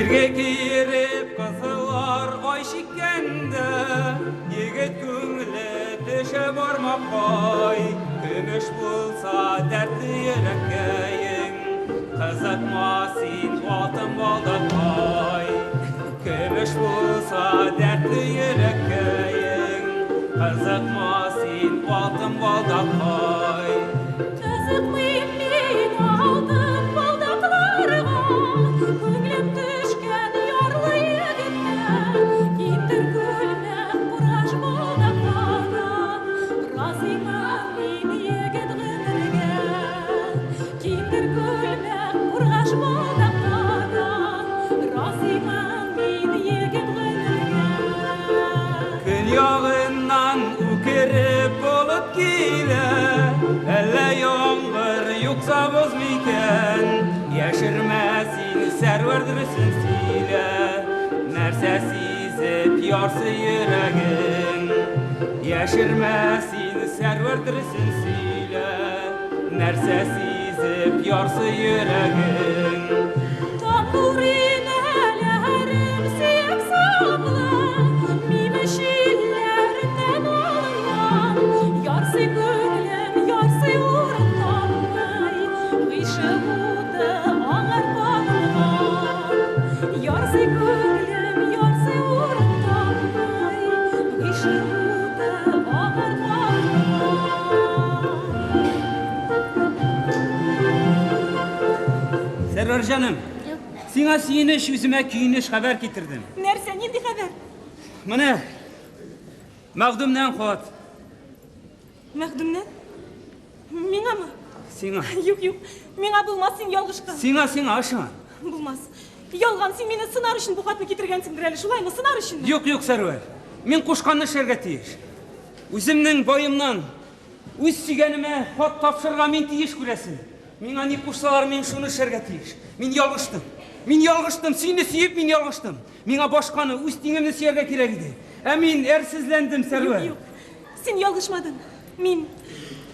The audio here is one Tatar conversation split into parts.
Җиргә киереп кызыллар ай чиккәндә, Егет күңеле төшә бармаккай. Көмеш булса дәртле йөрәккәең, Кызыкма син алтын балдаккай. Көмеш булса дәртле йөрәккәең, Кызыкма син алтын балдаккай. Кызыкмыйм мин алтын балдакларга, Күңлем төшкән ярлы егеткә. Киндер күлмәк, кургаш балдаклардан Разыймын мин егет гомергә. Киндер күлмәк, кургаш балдаклардан Разыймын мин егет гомергә. Көньягыннан үкереп болыт килә, Әллә яңгыр, юкса боз микән? Яшермә син, Сәрвәр, дөресен сөйлә, Нәрсә сизеп ярсый йөрәгең? Яшермә син, Сәрвәр, дөресен сөйлә, Нәрсә сизеп ярсый йөрәгең? Тамыр инәләрем сөяк саплы, Мине җилләреннән алынган. Ярсый күңелем, ярсый урын тапмый, Гыйшык уты аңар кабынган. Ярсый күңелем, ярсый урын тапмый, Гыйшык уты аңар кабынган. Сәрвәр җаным, сиңа сөенеч, үземә көенеч хәбәр китердем. Нәрсә, нинди хәбәр? Менә Мәхдүмнән хат. Мәхдүмнән? Миңамы? Сиңа. Юк, юк. Миңа булмас, син ялгышкан. Сиңа, сиңа, ышан. Булмас. Ялган, син мине сынар өчен бу хатны китергәнсеңдер әле, шулаймы? Сынар өченме? Юк, юк, Сәрвәр. Мин кушканны эшләргә тиеш. Үземнең баемнан үз сөйгәнемә хат тапшырырга мин тиеш, күрәсең. Миңа ни кушсалар, мин шуны эшләргә тиеш. Мин ялгыштым. Мин ялгыштым. Сине сөеп, мин ялгыштым. Миңа башканы, үз тиңемне сөяргә кирәк иде. Ә мин әрсезләндем, Сәрвәр. Юк, юк. Син ялгышмадың. Мин,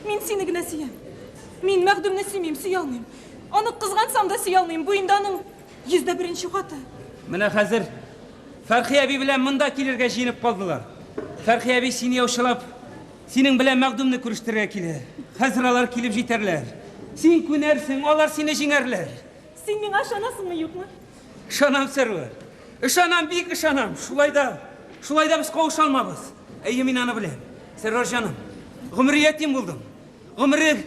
мин сине генә сөям. Мин Мәхдүмне сөймим, сөя алмыйм. Аны кызгансам да сөя алмыйм. Бу инде аның 101нче хаты. Менә хәзер Фәрхи әби белән монда килергә җыенып калдылар. Фәрхи әби сине яучылап, синең белән Мәхдүмне күрештерергә килә. Хәзер алар килеп җитәрләр. Син күнәрсең, алар сине җиңәрләр. Син миңа ышанасыңмы, юкмы? Ышанам, Сәрвәр. Ышанам, бик ышанам. Шулай да, шулай да без кавыша алмабыз. Әйе, мин аны беләм. Сәрвәр җаным, гомере ятим булдым. Гомере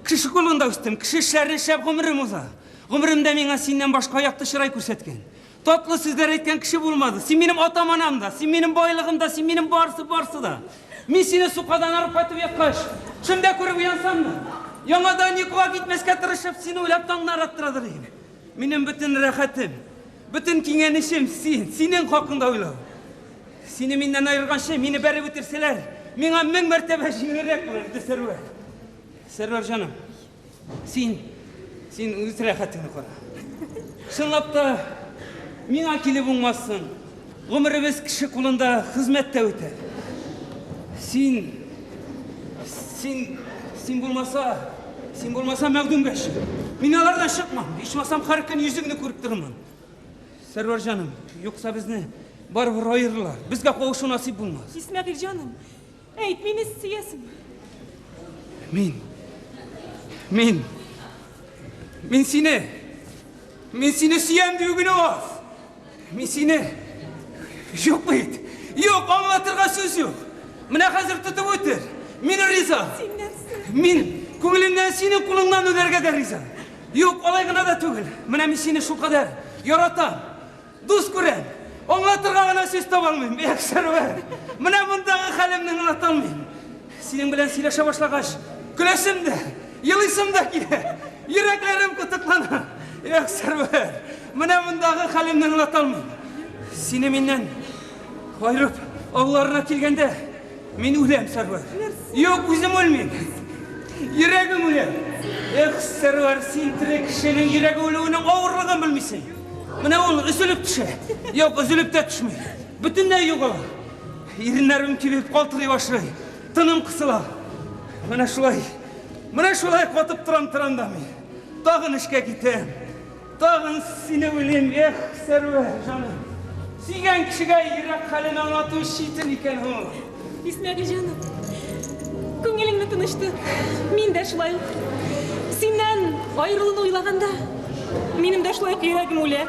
кеше кулында үстем, кеше эшләрен эшләп гомерем уза. Гомеремдә миңа синнән башка якты чырай күрсәткән, татлы сүзләр әйткән кеше булмады. Син минем атам-анам да, син минем байлыгым да, син минем барысы, барысы да. Мин сине сукадан арып кайтып яткач, төшемдә күреп уянсам да, яңадан йокыга китмәскә тырышып, сине уйлап таңнар аттырадыр идем. Минем бөтен рәхәтем, бөтен киңәнешем син, синең хакыңда уйлау. Сине миннән аерганчы, мине бәреп үтерсәләр, миңа мең мәртәбә җиңелрәк булыр иде, Сәрвәр. Сәрвәр җаным, син, син үз рәхәтеңне кара. Чынлап та, миңа килеп уңмассың. Гомеребез кеше кулында хезмәттә үтәр. Син, син, син булмаса, син булмаса Мәгъдүмгә чык. Мин алардан чыкмам. Ичмасам һәр көн йөзеңне күреп торырмын. Сәрвәр җаным, юкса безне барыбер аерырлар. Безгә кавышу насыйп булмас. Исмәгыйль җаным, әйт, мине сөясеңме? Мин, мин, мин сине, мин сине сөям дию генә аз. Мин сине... Юк бит! Юк, аңлатырга сүз юк! Менә хәзер тотып үтер! Мин риза! Син нәрсә? Мин күңелемнән синең кулыңнан үләргә дә риза! Юк, алай гына да түгел. Менә мин сине шулкадәр яратам, дус күрәм. Аңлатырга гына сүз таба алмыйм. Эх, Сәрвәр! Менә мондагы хәлемне аңлата алмыйм. Синең белән сөйләшә башлагач, көләсем дә, елыйсым да килә. Йөрәкләрем кытыклана. Эх, Сәрвәр, менә мондагы хәлемне аңлата алмыйм. Сине миннән аерып, алларына килгәндә, мин үләм, Сәрвәр. Юк, үзем үлмим. Йөрәгем үлә. Эх, Сәрвәр, син тере кешенең йөрәге үлүенең авырлыгын белмисең. Менә ул өзелеп төшә. Юк, өзелеп тә төшми. Бөтенләй югала. Иреннәрем кибеп калтырый башлый. Тыным кысыла. Менә шулай, менә шулай катып торам-торам да мин. Тагын эшкә китәм. Тагын сине уйлыйм, эх, Сәрвәр җаным. Сөйгән кешегә йөрәк хәлен аңлату читен икән ул. Исмәгыйль җаным, күңелеңне тыныч тот. Мин дә шулай ук. Синнән аерылуны уйлаганда, минем дә шулай ук йөрәгем үлә.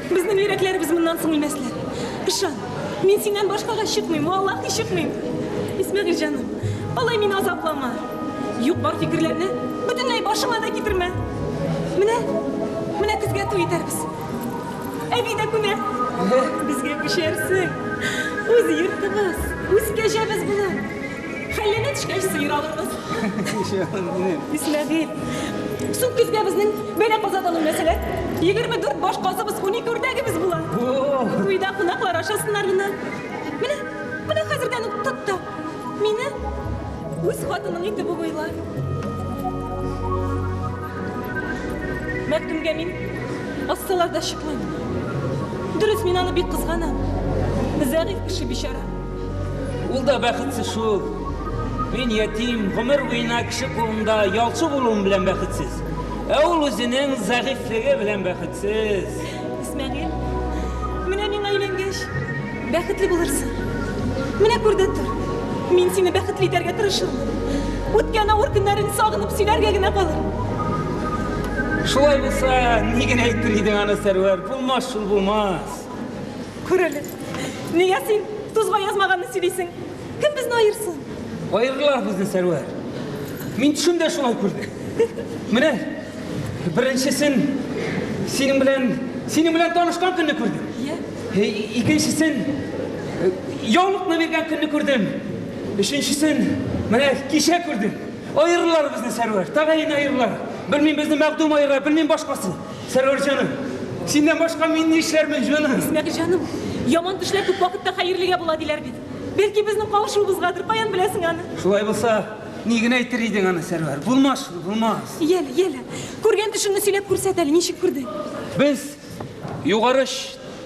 Безнең йөрәкләребез моннан соң үлмәсләр. Ышан, мин синнән башкага чыкмыйм, валлаһи чыкмыйм. Исмәгыйль җаным, алай мине азаплама. Юк бар фикерләрне бөтенләй башыңа да китермә. Менә, менә көзгә туй итәрбез. Әби дә күнә. Безгә күчәрсең. Үз йортыбыз, үз кәҗәбез булыр. Хәлләнә төшкәч сыер алырбыз. Исмәгыйль, соң көзгә безнең бәла казадан үлмәсәләр, 24 баш казыбыз, 12 үрдәгебез була. Туйда кунаклар ашасыннар гына. Менә, менә хәзердән үк тот та. Мине үз хатының итеп үк уйла. Мәктүмгә мин ассалар да чыкмыйм. Дөрес, мин аны бик кызганам. Зәгыйфь кеше бичара. Ул да бәхетсез шул. Мин ятим, гомер буена кеше кулында ялчы булуым белән бәхетсез. Ә ул үзенең зәгыйфьлеге белән бәхетсез. Исмәгыйль, менә миңа өйләнгәч, бәхетле булырсың. Менә күр дә тор. Мин сине бәхетле итәргә тырышырмын. Үткән авыр көннәрен сагынып сөйләргә генә калыр. Шулай булса, ни генә әйтер идең аны, Сәрвәр? Булмас шул, булмас. Күр әле. Нигә син тузга язмаганны сөйлисең? Кем безне аерсын? Аерырлар безне, Сәрвәр. Мин төшемдә шулай күрдем. Менә беренчесен синең белән синең белән танышкан көнне күрдем. Я. Икенчесен яулыкны биргән көнне күрдем. Өченчесен менә кичә күрдем. Аерырлар безне, Сәрвәр. Тәгаен аерырлар. Белмим безне Мәгъдүм аера, белмим башкасы. Сәрвәр җаным, синнән башка мин ни эшләрмен, җаным? Исмәгыйль җаным, яман төшләр күп вакытта хәерлегә була диләр бит. Бәлки безнең кавышуыбызгадыр, каян беләсең аны? Шулай булса, ни генә әйтер идең аны, Сәрвәр? Булмас шул, булмас. Яле, яле. Күргән төшеңне сөйләп күрсәт әле, ничек күрдең? Без Югары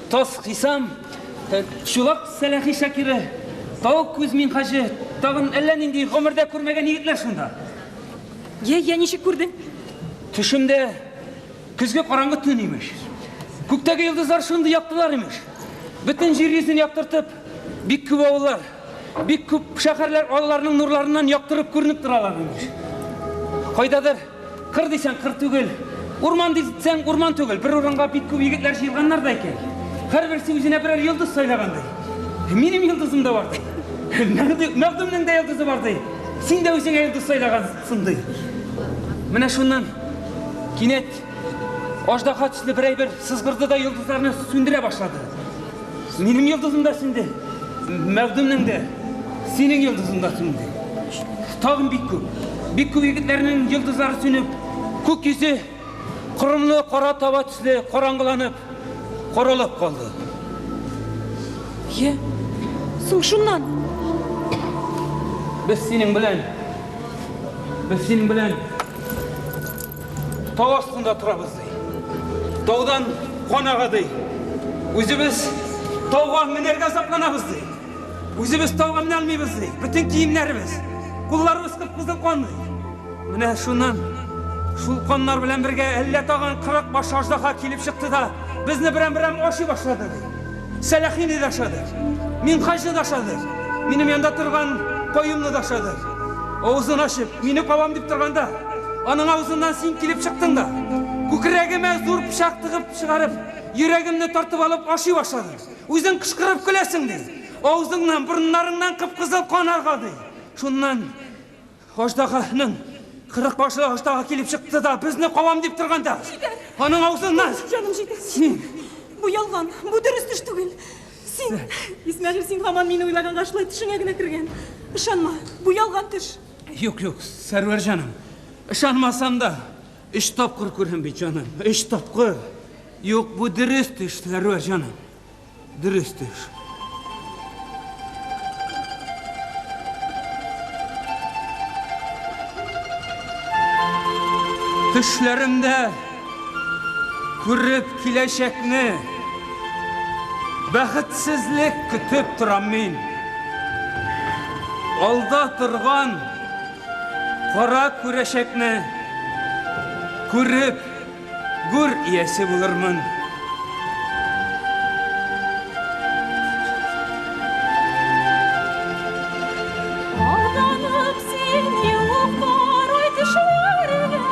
Тас Хисам, Чулак Сәләхи Шакиры, Тау Күз Минхаҗы, тагын әллә нинди гомердә күрмәгән егетләр шунда. Я, я, ничек күрдең? Төшемдә көзге караңгы төн имеш. Күктәге йолдызлар шундый яктылар имеш. Бөтен җир йөзен яктыртып, бик күп авыллар, бик күп шәһәрләр аларның нурларыннан яктырып күренеп торалар имеш. Кайдадыр кыр дисәң кыр түгел, урман дисәң урман түгел. Бер урынга бик күп егетләр җыелганнар да икән. Һәрберсе үзенә берәр йолдыз сайлаган ди. Минем йолдызым да бар ди. Мәгъдүмнең дә йолдызы бар ди. Син дә үзеңә йолдыз сайлагансың ди. Менә шуннан кинәт аждаһа төсле бер әйбер сызгырды да йолдызларны сүндерә башлады. Минем йолдызым да сүнде. Мәгъдүмнең дә, синең йолдызың да сүнде. Тагын бик күп, бик күп егетләрнең йолдызлары сүнеп, күк йөзе корымлы кара таба төсле караңгыланып, каралап калды. Йә, соң шуннан? Без синең белән, без синең белән тау астында торабыз, ди. Таудан кан ага, ди. Үзебез тауга менәргә азапланабыз, ди. Үзебез тауга менә алмыйбыз, ди. Бөтен киемнәребез, кулларыбыз кып-кызыл кан, ди. Менә шуннан шул каннар белән бергә әллә тагын 40 баш аждаһа килеп чыкты да, безне берәм-берәм ашый башлады, ди. Сәләхине дә ашады, Минхаҗны да ашады, минем янда торган Каюмны да ашады. Авызын ачып, мине кабам дип торганда, аның авызыннан син килеп чыктың да, күкрәгемә зур пычак тыгып чыгарып, йөрәгемне тартып алып ашый башладың. Үзең кычкырып көләсең, ди. Авызыңнан, борыннарыңнан кып-кызыл кан ага, ди. Шуннан аждаһаның 40 башлы аждаһа килеп чыкты да, безне кабам дип торганда, аның авызыннан Җаным җитә. Син. Бу ялган, бу дөрес төш түгел. Син, Исмәгыйль, син һаман мине уйлаганга шулай төшеңә генә кергән. Ышанма, бу ялган төш. Юк, юк, Сәрвәр җаным. Ышанмасам да, 3 тапкыр күрәм бит, җаным. 3 тапкыр. Юк, бу дөрес төш, Сәрвәр җаным. Дөрес төш. Төшләремдә күреп киләчәкне бәхетсезлек көтеп торам мин. Алда торган кара күрәчәкне күреп гүр иясе булырмын. Алданып син юк-бар уй төшләргә,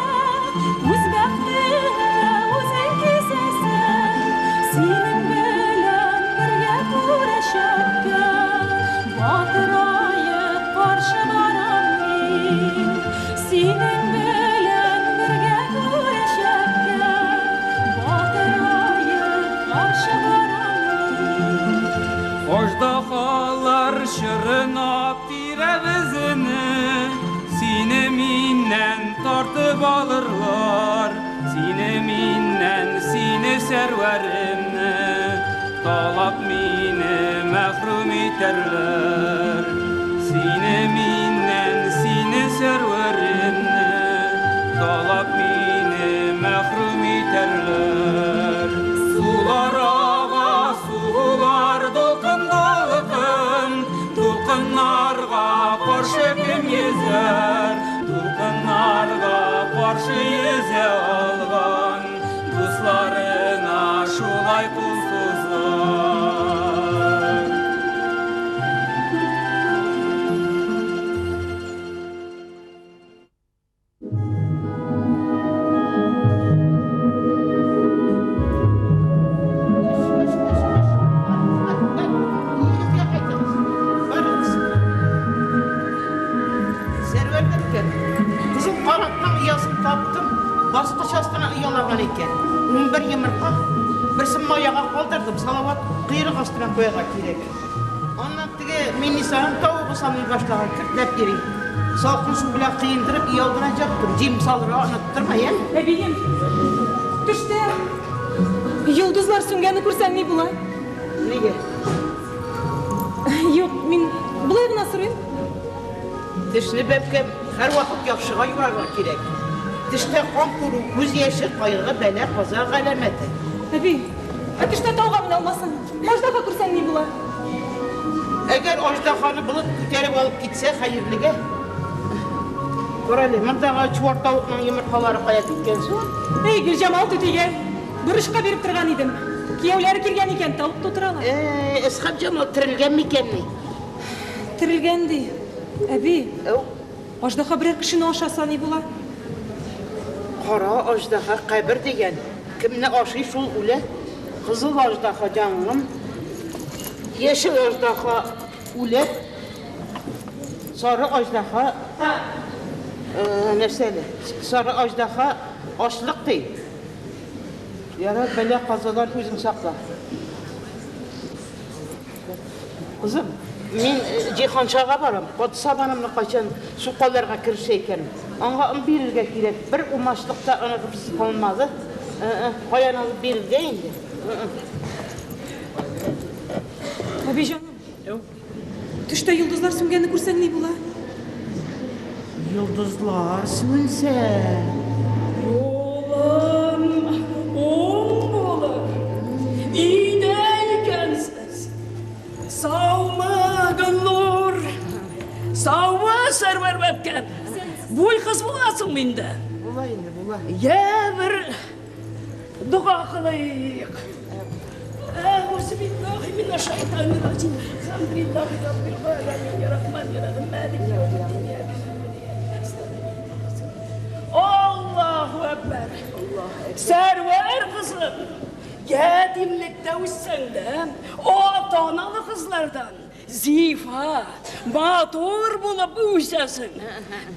Үз бәхтеңне үзең кисәсең. Синең белән бергә күрәчәккә Батыраеп каршы барам мин. Синең белән бергә күрәчәккә Батыраеп каршы барам мин. Аждаһалар чорнап тирәбезне, Сине миннән тартып алырлар, Сине миннән, сине Сәрвәремне, Талап мине мәхрүм итәрләр. Сине миннән, сине Сәрвәремне, Талап мине мәхрүм итәрләр. Сулар ага, сулар дулкын дулкын, Дулкыннарга каршы кем йөзәр? Дулкыннарга каршы йөзә алган, Дусларына шулай кул сузар. Өегезгә кайтыгыз. Барыгыз. Сәрвәр бәбкәм, кызыл канатның оясын таптым. Баскыч астына оялаган икән. 11 йомырка. Берсен маяга калдырдым, Салават койрык астына куярга кирәк. Аннан теге Миннисаның тавыгы салмый башлаган, кертләп йөри. Салкын су белән коендырып, өйалдына җаптым. Җим салырга оныттырма, я? Әбием, төштә йолдызлар сүнгәнне күрсәң ни була? Нигә? Юк, мин болай гына сорыйм. Төшне, бәбкәм, һәрвакыт яхшыга юрарга кирәк. Төштә кан күрү, күз яше, кайгы, бәла, каза галәмәте. Әби, ә төштә тауга менә алмасаң, аждаһа күрсәң ни була? Әгәр аждаһаны болыт күтәреп алып китсә, хәерлегә. Карале, мондагы чуар тавыкның йомыркалары кая киткән соң? Эй, Гөлҗамал түтигә бурычка биреп торган идем. Кияүләре килгән икән, тавык тутыралар. Әсхәп Җамал терелгән микәнни? Терелгән ди. Әби, Әү. аждаһа берәр кешене ашаса ни була? Кара аждаһа кабер дигән. Кемне ашый, шул үлә. Кызыл аждаһа янгын. Яшел аждаһа үлә. Сары аждаһа нәрсә әле? Сары аждаһа ачлык ди. Ярар, бәла казадан үзең сакла. Кызым, мин Җиһаншага барам. Каты сабанымны кайчан сукаларга керешә икән. Аңа он бирергә кирәк. Бер умачлыкта оныгыбыз калмады. Каян алып бирергә инде? Әби җаным. Төштә йолдызлар сүнгәнне күрсәң ни була? Йолдызлар сүнсә. Юлым уң булыр. Өйдә икәнсез. Саумы, Гөлнур? Саумы, Сәрвәр бәбкәм? Буй кыз буласың инде. Була инде, була. Я бер дога кылыйк. أعوذ بالله من الشيطان الرجيم الحمد لله رب العالمين الرحمن الرحيم مالك يوم الدين إياك نعبد وإياك نستعين Аллаһу әкбәр. Сәрвәр кызым, ятимлектә үссәң дә, ата-аналы кызлардан зифа, матур булып үсәсең.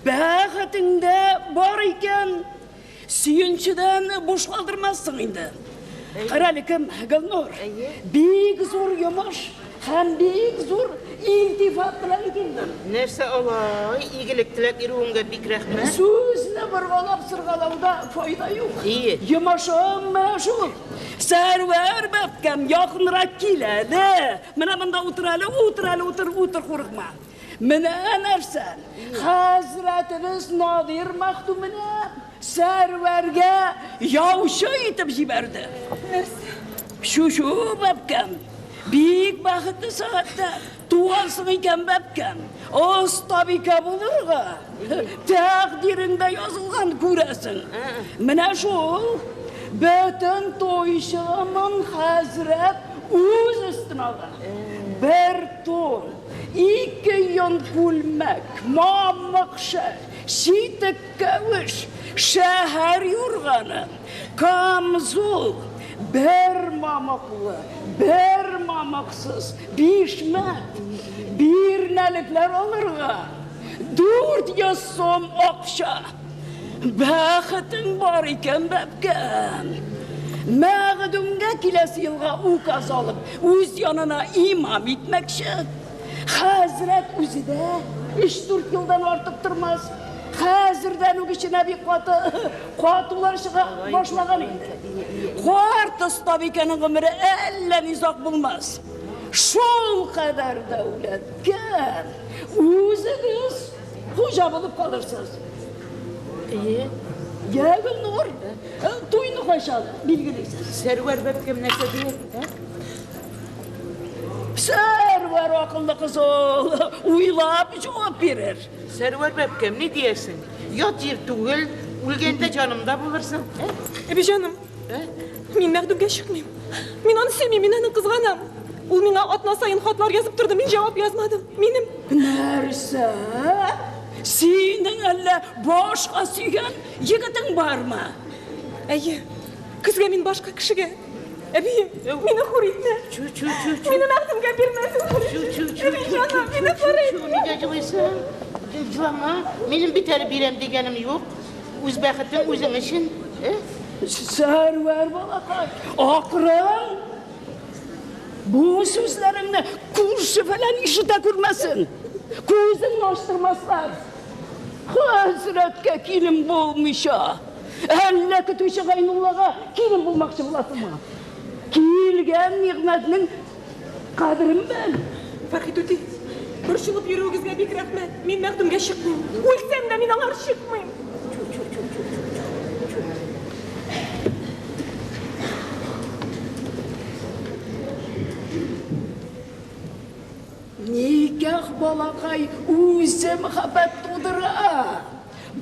Бәхетеңдә бар икән, сөенчедән буш калдырмассың инде. Карале кем, Гөлнур, бик зур йомыш һәм бик зур илтифат белән килдем. Нәрсә алай, игелек теләп йөрүеңгә бик рәхмәт. Сүзне боргалап сыргалауда файда юк. Ие. Йомышым менә шул. Сәрвәр бәбкәм, якынрак кил әле. Менә монда утыр әле, утыр әле, утыр, утыр, курыкма. Менә нәрсә. Хәзрәтебез Надир мәхдүменә Сәрвәргә яучы итеп җибәрде. Нәрсә? Шу-шу, бәбкәм. Бик бәхетле сәгатьтә тугансың икән, бәбкәм. Остабикә булырга тәкъдиреңдә язылган күрәсең. Менә шул. Бөтен туй чыгымын хәзрәт үз өстенә ала. Бер тун, ике йон күлмәк, мамык шәл, читек кәвеш, шәһәр юрганы, камзул, бер мамыклы, бер мамыксыз, бишмәт, бирнәлекләр алырга, 400 сум акча. Бәхетең бар икән, бәбкәм. Мәгъдүмгә киләсе елга указ алып, үз янына имам итмәкче. Хәзрәт үзе дә 3-4 елдан артык тормас. Хәзердән үк эченә бик каты катулар чыга башлаган инде. Карт остабикәнең гомере әллә ни озак булмас. Шул кадәр дәүләткә үзегез хуҗа булып калырсыз. Әйе. Йә, Гөлнур, туйны кайчан билгелисез? Сәрвәр бәбкәм нәрсә дияр? Ә? Сәрвәр акыллы кыз ул, уйлап җавап бирер. Сәрвәр бәбкәм, ни диярсең? Ят җир түгел, үлгәндә җанымда булырсың. Ә? Әби җаным, Ә? мин Мәгъдүмгә чыкмыйм. Мин аны сөймим, мин аны кызганам. Ул миңа атна саен хатлар язып торды, мин җавап язмадым. Минем Нәрсә? Синең әллә башка сөйгән егетең бармы? Әйе, көзгә мин башка кешегә. Әбием, мине хур итмә. Чү, чү, чү, чү. Мине Мәгъдүмгә бирмәсен. Чү, чү, чү, Әби чү, җаным, чү, мине чү, хур чү, итмә. Нигә җылыйсың? Җылама. Минем бит әле бирәм дигәнем юк. Үз бәхетең үзең өчен. Ә? Сәрвәр балакай, акрын! Бу сүзләреңне күрше фәлән ишетә күрмәсен. Күзеңне ачтырмаслар. Хәзрәткә килен булмыйча, әллә көтүче Гайнуллага килен булмакчы буласыңмы? Килгән нигъмәтнең кадерен бел. Фәрхи түти, борчылып йөрүегезгә бик рәхмәт. Мин Мәгъдүмгә чыкмыйм. Үлсәм дә мин аңар чыкмыйм. Чү, чү, чү, чү, чү, чү. Никах балакай үзе мәхәббәт тудыра.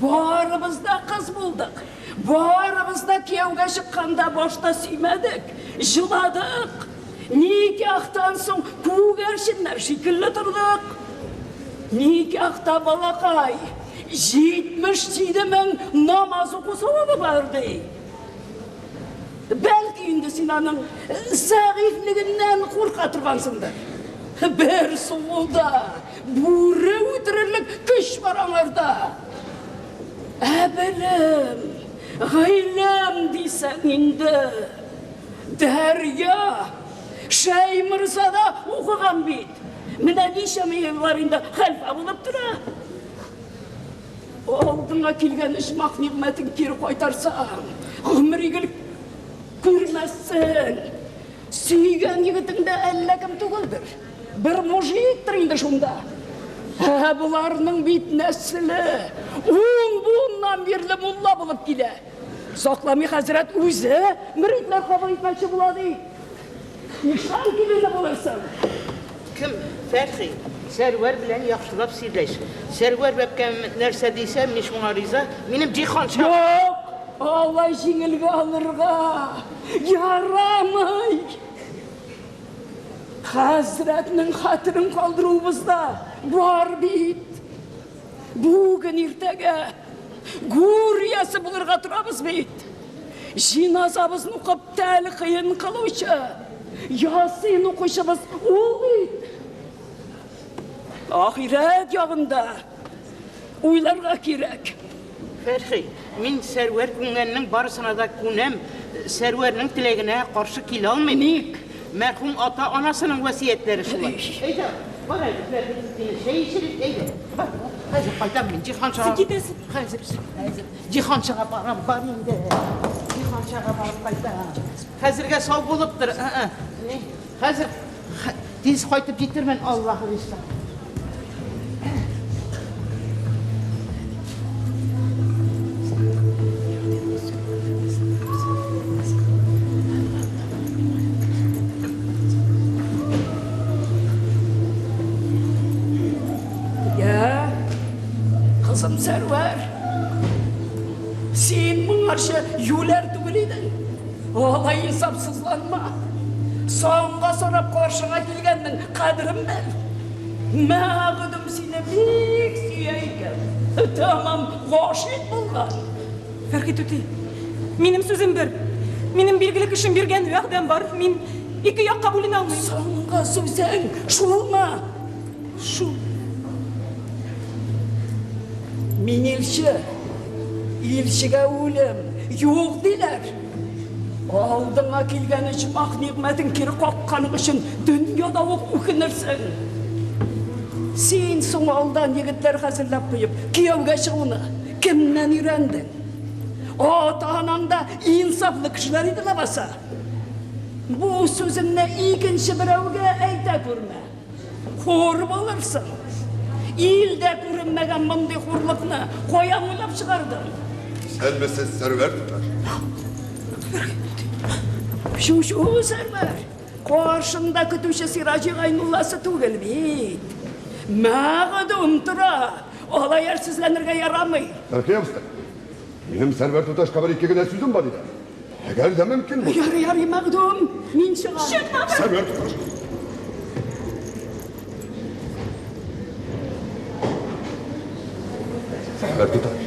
Барыбыз да кыз булдык. Барыбыз да кияүгә чыкканда башта сөймәдек, җыладык. Никахтан соң күгәрченнәр шикелле тордык. Никахта балакай 77 мең намаз уку савабы бар ди. Бәлки инде син аның зәгыйфьлегеннән курка торгансыңдыр. Бер сугуда бүре үтерерлек көч бар аңарда. Ә белем, гыйлем дисәң инде, Дәрья, Шәйморза да укыган бит. Менә ничәмә еллар инде хәлфә булып тора. Алдыңа килгән оҗмах нигъмәтен кире кайтарсаң, гомер игелек күрмәссең. Сөйгән егетең дә әллә кем түгелдер. Бер мужиктыр инде шунда. Ә боларның бит нәселе ун буыннан бирле мулла булып килә. Сакламый хәзрәт үзе мөритләр кабул итмәкче була ди. Ишан килене булырсың. Кем? Фәрхи. Сәрвәр белән яхшылап сөйләш. Сәрвәр бәбкәм нәрсә дисә, мин шуңа риза. Минем Җиһанша. Юк, алай җиңелгә алырга ярамый. Хәзрәтнең хәтерен калдыруыбыз да бар бит. Бүген иртәгә гүр иясе булырга торабыз бит. Җиназабызны укып тәлкыйн кылучы, Ясин укучыбыз ул бит. Ахирәт ягында уйларга кирәк. Фәрхи, мин Сәрвәр күнгәннең барысына да күнәм. Сәрвәрнең теләгенә каршы килә алмыйм. Ник? Мәрхүм ата-анасының васыятьләре шулай. Әйдә, бар әле, Фәрхи, сине чәй эчерик, әйдә. Бар, хәзер кайтам мин Җиһаншага. Син китәсең. Хәзер, хәзер. Җиһаншага барам, бар инде. Җиһаншага барып кайтам. Хәзергә сау булып тор. Хәзер тиз кайтып җитермен, Аллаһы бирсә. Я, кызым Сәрвәр, син моңарчы юләр түгел идең. Алай инсафсызланма. Соңга сорап каршыңа килгәннең кадерен бел. Мәгъдүм сине бик сөя икән. Тәмам гашыйк булган. Фәрхи түти, минем сүзем бер. Минем билгеле кешем биргән вәгъдәм бар. Мин ике якка бүленә алмыйм. Соңгы сүзең шулмы? Шул. Мин илче. Илчегә үлем юк диләр. Алдыңа килгән оҗмах нигъмәтен кире какканың өчен дөньяда ук үкенерсең. Син соң алдан егетләр хәзерләп куеп, кияүгә чыгуны кемнән өйрәндең? Ата-анаң да инсафлы кешеләр иде ләбаса. Бу сүземне икенче берәүгә әйтә күрмә. Хур булырсың. Илдә күренмәгән мондый хурлыкны каян уйлап чыгардың? Исәнмесез, Сәрвәр туташ. Чү-чү, Сәрвәр. Каршыңда көтүче Сираҗи Гайнулласы түгел бит. Мәгъдүм тора. Алай әрсезләнергә ярамый. Фәрхия абыстай, минем Сәрвәр туташка бер ике генә сүзем бар иде. Әгәр дә мөмкин булса. Ярый, ярый, Мәгъдүм, мин чыгам. Чыкма! Сәрвәр туташ. Сәрвәр туташ.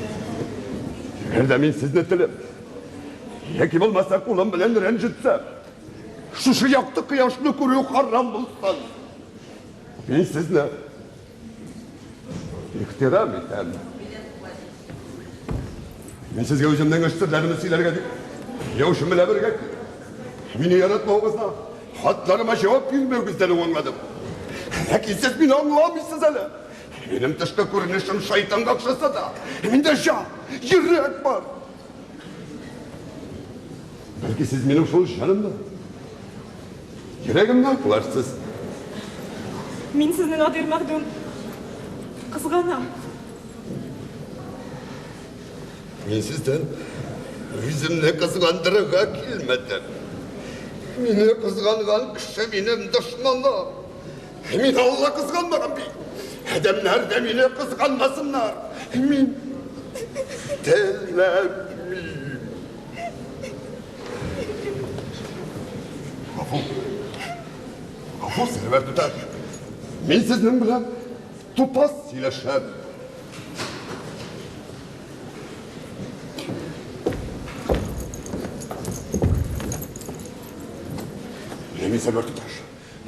Әгәр дә мин сезне телем, яки булмаса кулым белән рәнҗетсәм, шушы якты кояшны күрү харам булсын. Мин сезне ихтирам итәм. Мин сезгә үземнең эш серләремне сөйләргә дип, яучым белән бергә килдем. Мине яратмавыгызны, хатларыма җавап бирмәвегездән үк аңладым. Ләкин сез мине аңламыйсыз әле. Минем тышкы күренешем шайтанга охшаса да, миндә җан, йөрәк бар. Бәлки сез минем шул җанымны, йөрәгемне аңларсыз. Мин сезне, Надир Мәхдүм, кызганам. Мин сездән үземне кызгандырырга килмәдем. Мине кызганган кеше минем дошманым. Мине Алла кызганмаган бит. Адәмнәр дә мине кызганмасыннар. Мин теләмим. Гафу. Гафу, Сәрвәр туташ. Мин сезнең белән тупас сөйләшәм. Менә мин Сәрвәр туташ.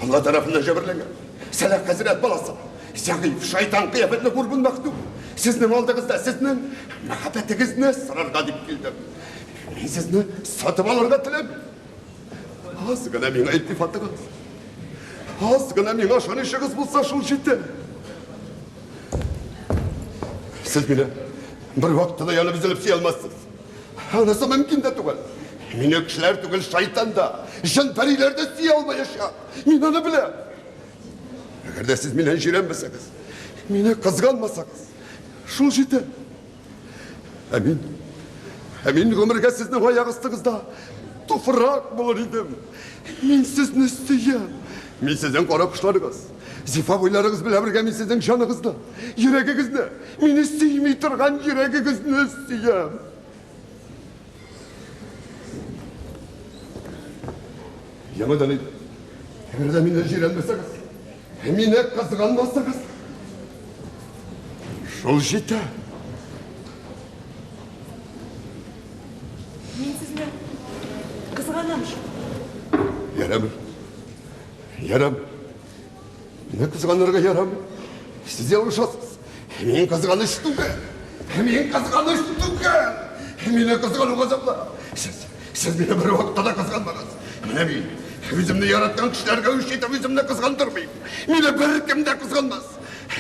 Алла тарафыннан җәберләнгән. Сәлах хәзрәт баласы. Зәгыйфь, шайтан кыяфәтле Гурбун Мәхдүм. Сезнең алдыгызда сезнең мәхәббәтегезне сорарга дип килдем. Мин сезне сатып алырга теләмим. Аз гына миңа илтифатыгыз, аз гына миңа ышанычыгыз булса, шул җитә. Сез мине бер вакытта да янып өзелеп сөя алмассыз. Анысы мөмкин дә түгел. Мине кешеләр түгел, шайтан да, җен-пәриләр дә сөя алмаячак. Мин аны беләм. Әгәр дә сез миннән җирәнмәсәгез, мине кызганмасагыз, шул җитә. Ә мин, ә мин гомергә сезнең аяк астыгызда туфрак булыр идем. Мин сезне сөям. Мин сезнең кара кышларыгыз, зифа буйларыгыз белән бергә мин сезнең җаныгызны, йөрәгегезне, мине сөйми торган йөрәгегезне сөям. Яңадан әйтәм, әгәр дә миннән җирәнмәсәгез, мине кызганмасагыз, шул җитә. Мин сезне кызганам шул. Ярамый. Ярамый. Мине кызганырга ярамый. Сез ялгышасыз. Мин кызганыч түгел. Мин кызганыч түгел. Мине кызгану газаплы. Сез, сез мине бер вакытта да кызганмагыз. Менә мин үземне яраткан кешеләргә үч итеп үземне кызгандырмыйм. Мине беркем дә кызганмас.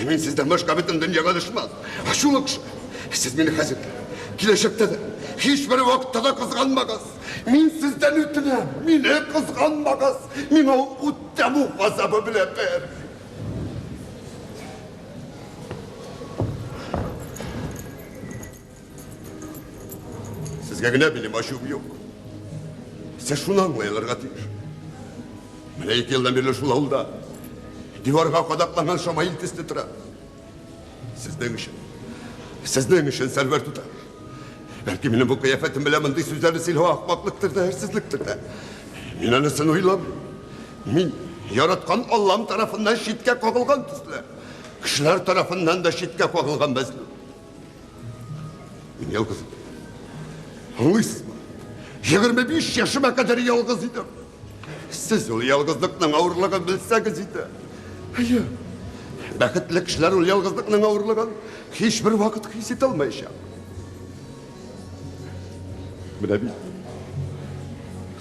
Мин сездән башка бөтен дөньяга дошман. Ачулы кеше. Сез мине хәзер дә, киләчәктә дә, һичбер вакытта да кызганмагыз. Мин сездән үтенәм, мине кызганмагыз. Миңа ул ут тәмуг газабы белән бер. Сезгә генә минем ачуым юк. Сез шуны аңлый алырга тиеш. Менә ике елдан бирле шул авылда диварга кадакланган шамаил төсле тора. Сезнең өчен. Сезнең өчен, Сәрвәр туташ. Бәлки минем бу кыяфәтем белән мондый сүзләрне сөйләү ахмаклыктыр да, әрсезлектер дә. Мин анысын уйламыйм. Мин яраткан Аллам тарафыннан читкә кагылган төсле, кешеләр тарафыннан да читкә кагылган мәзлум. Мин ялгыз идем. Аңлыйсызмы? 25 яшемә кадәр ялгыз идем. Сез ул ялгызлыкның авырлыгын белсәгез иде. Әйе. Бәхетле кешеләр ул ялгызлыкның авырлыгын һичбер вакыт хис итә алмаячак. Менә бит.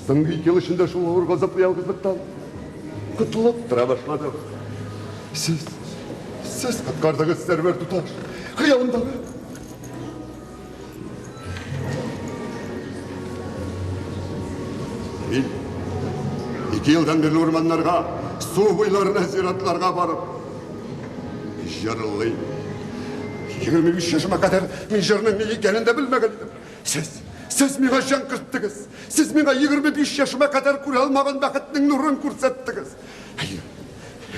Соңгы ике ел эчендә шул авыр газаплы ялгызлыктан котылып тора башладым. Сез, сез коткардыгыз, Сәрвәр туташ. Хыялымдагы Мин ике елдан бирле урманнарга, су буйларына, зиратларга барып җырлыйм. 25 яшемә кадәр мин җырның ни икәнен дә белмәгән идем. Сез, сез миңа җан керттегез. Сез миңа 25 яшемә кадәр күрә алмаган бәхетнең нурын күрсәттегез. Әйе,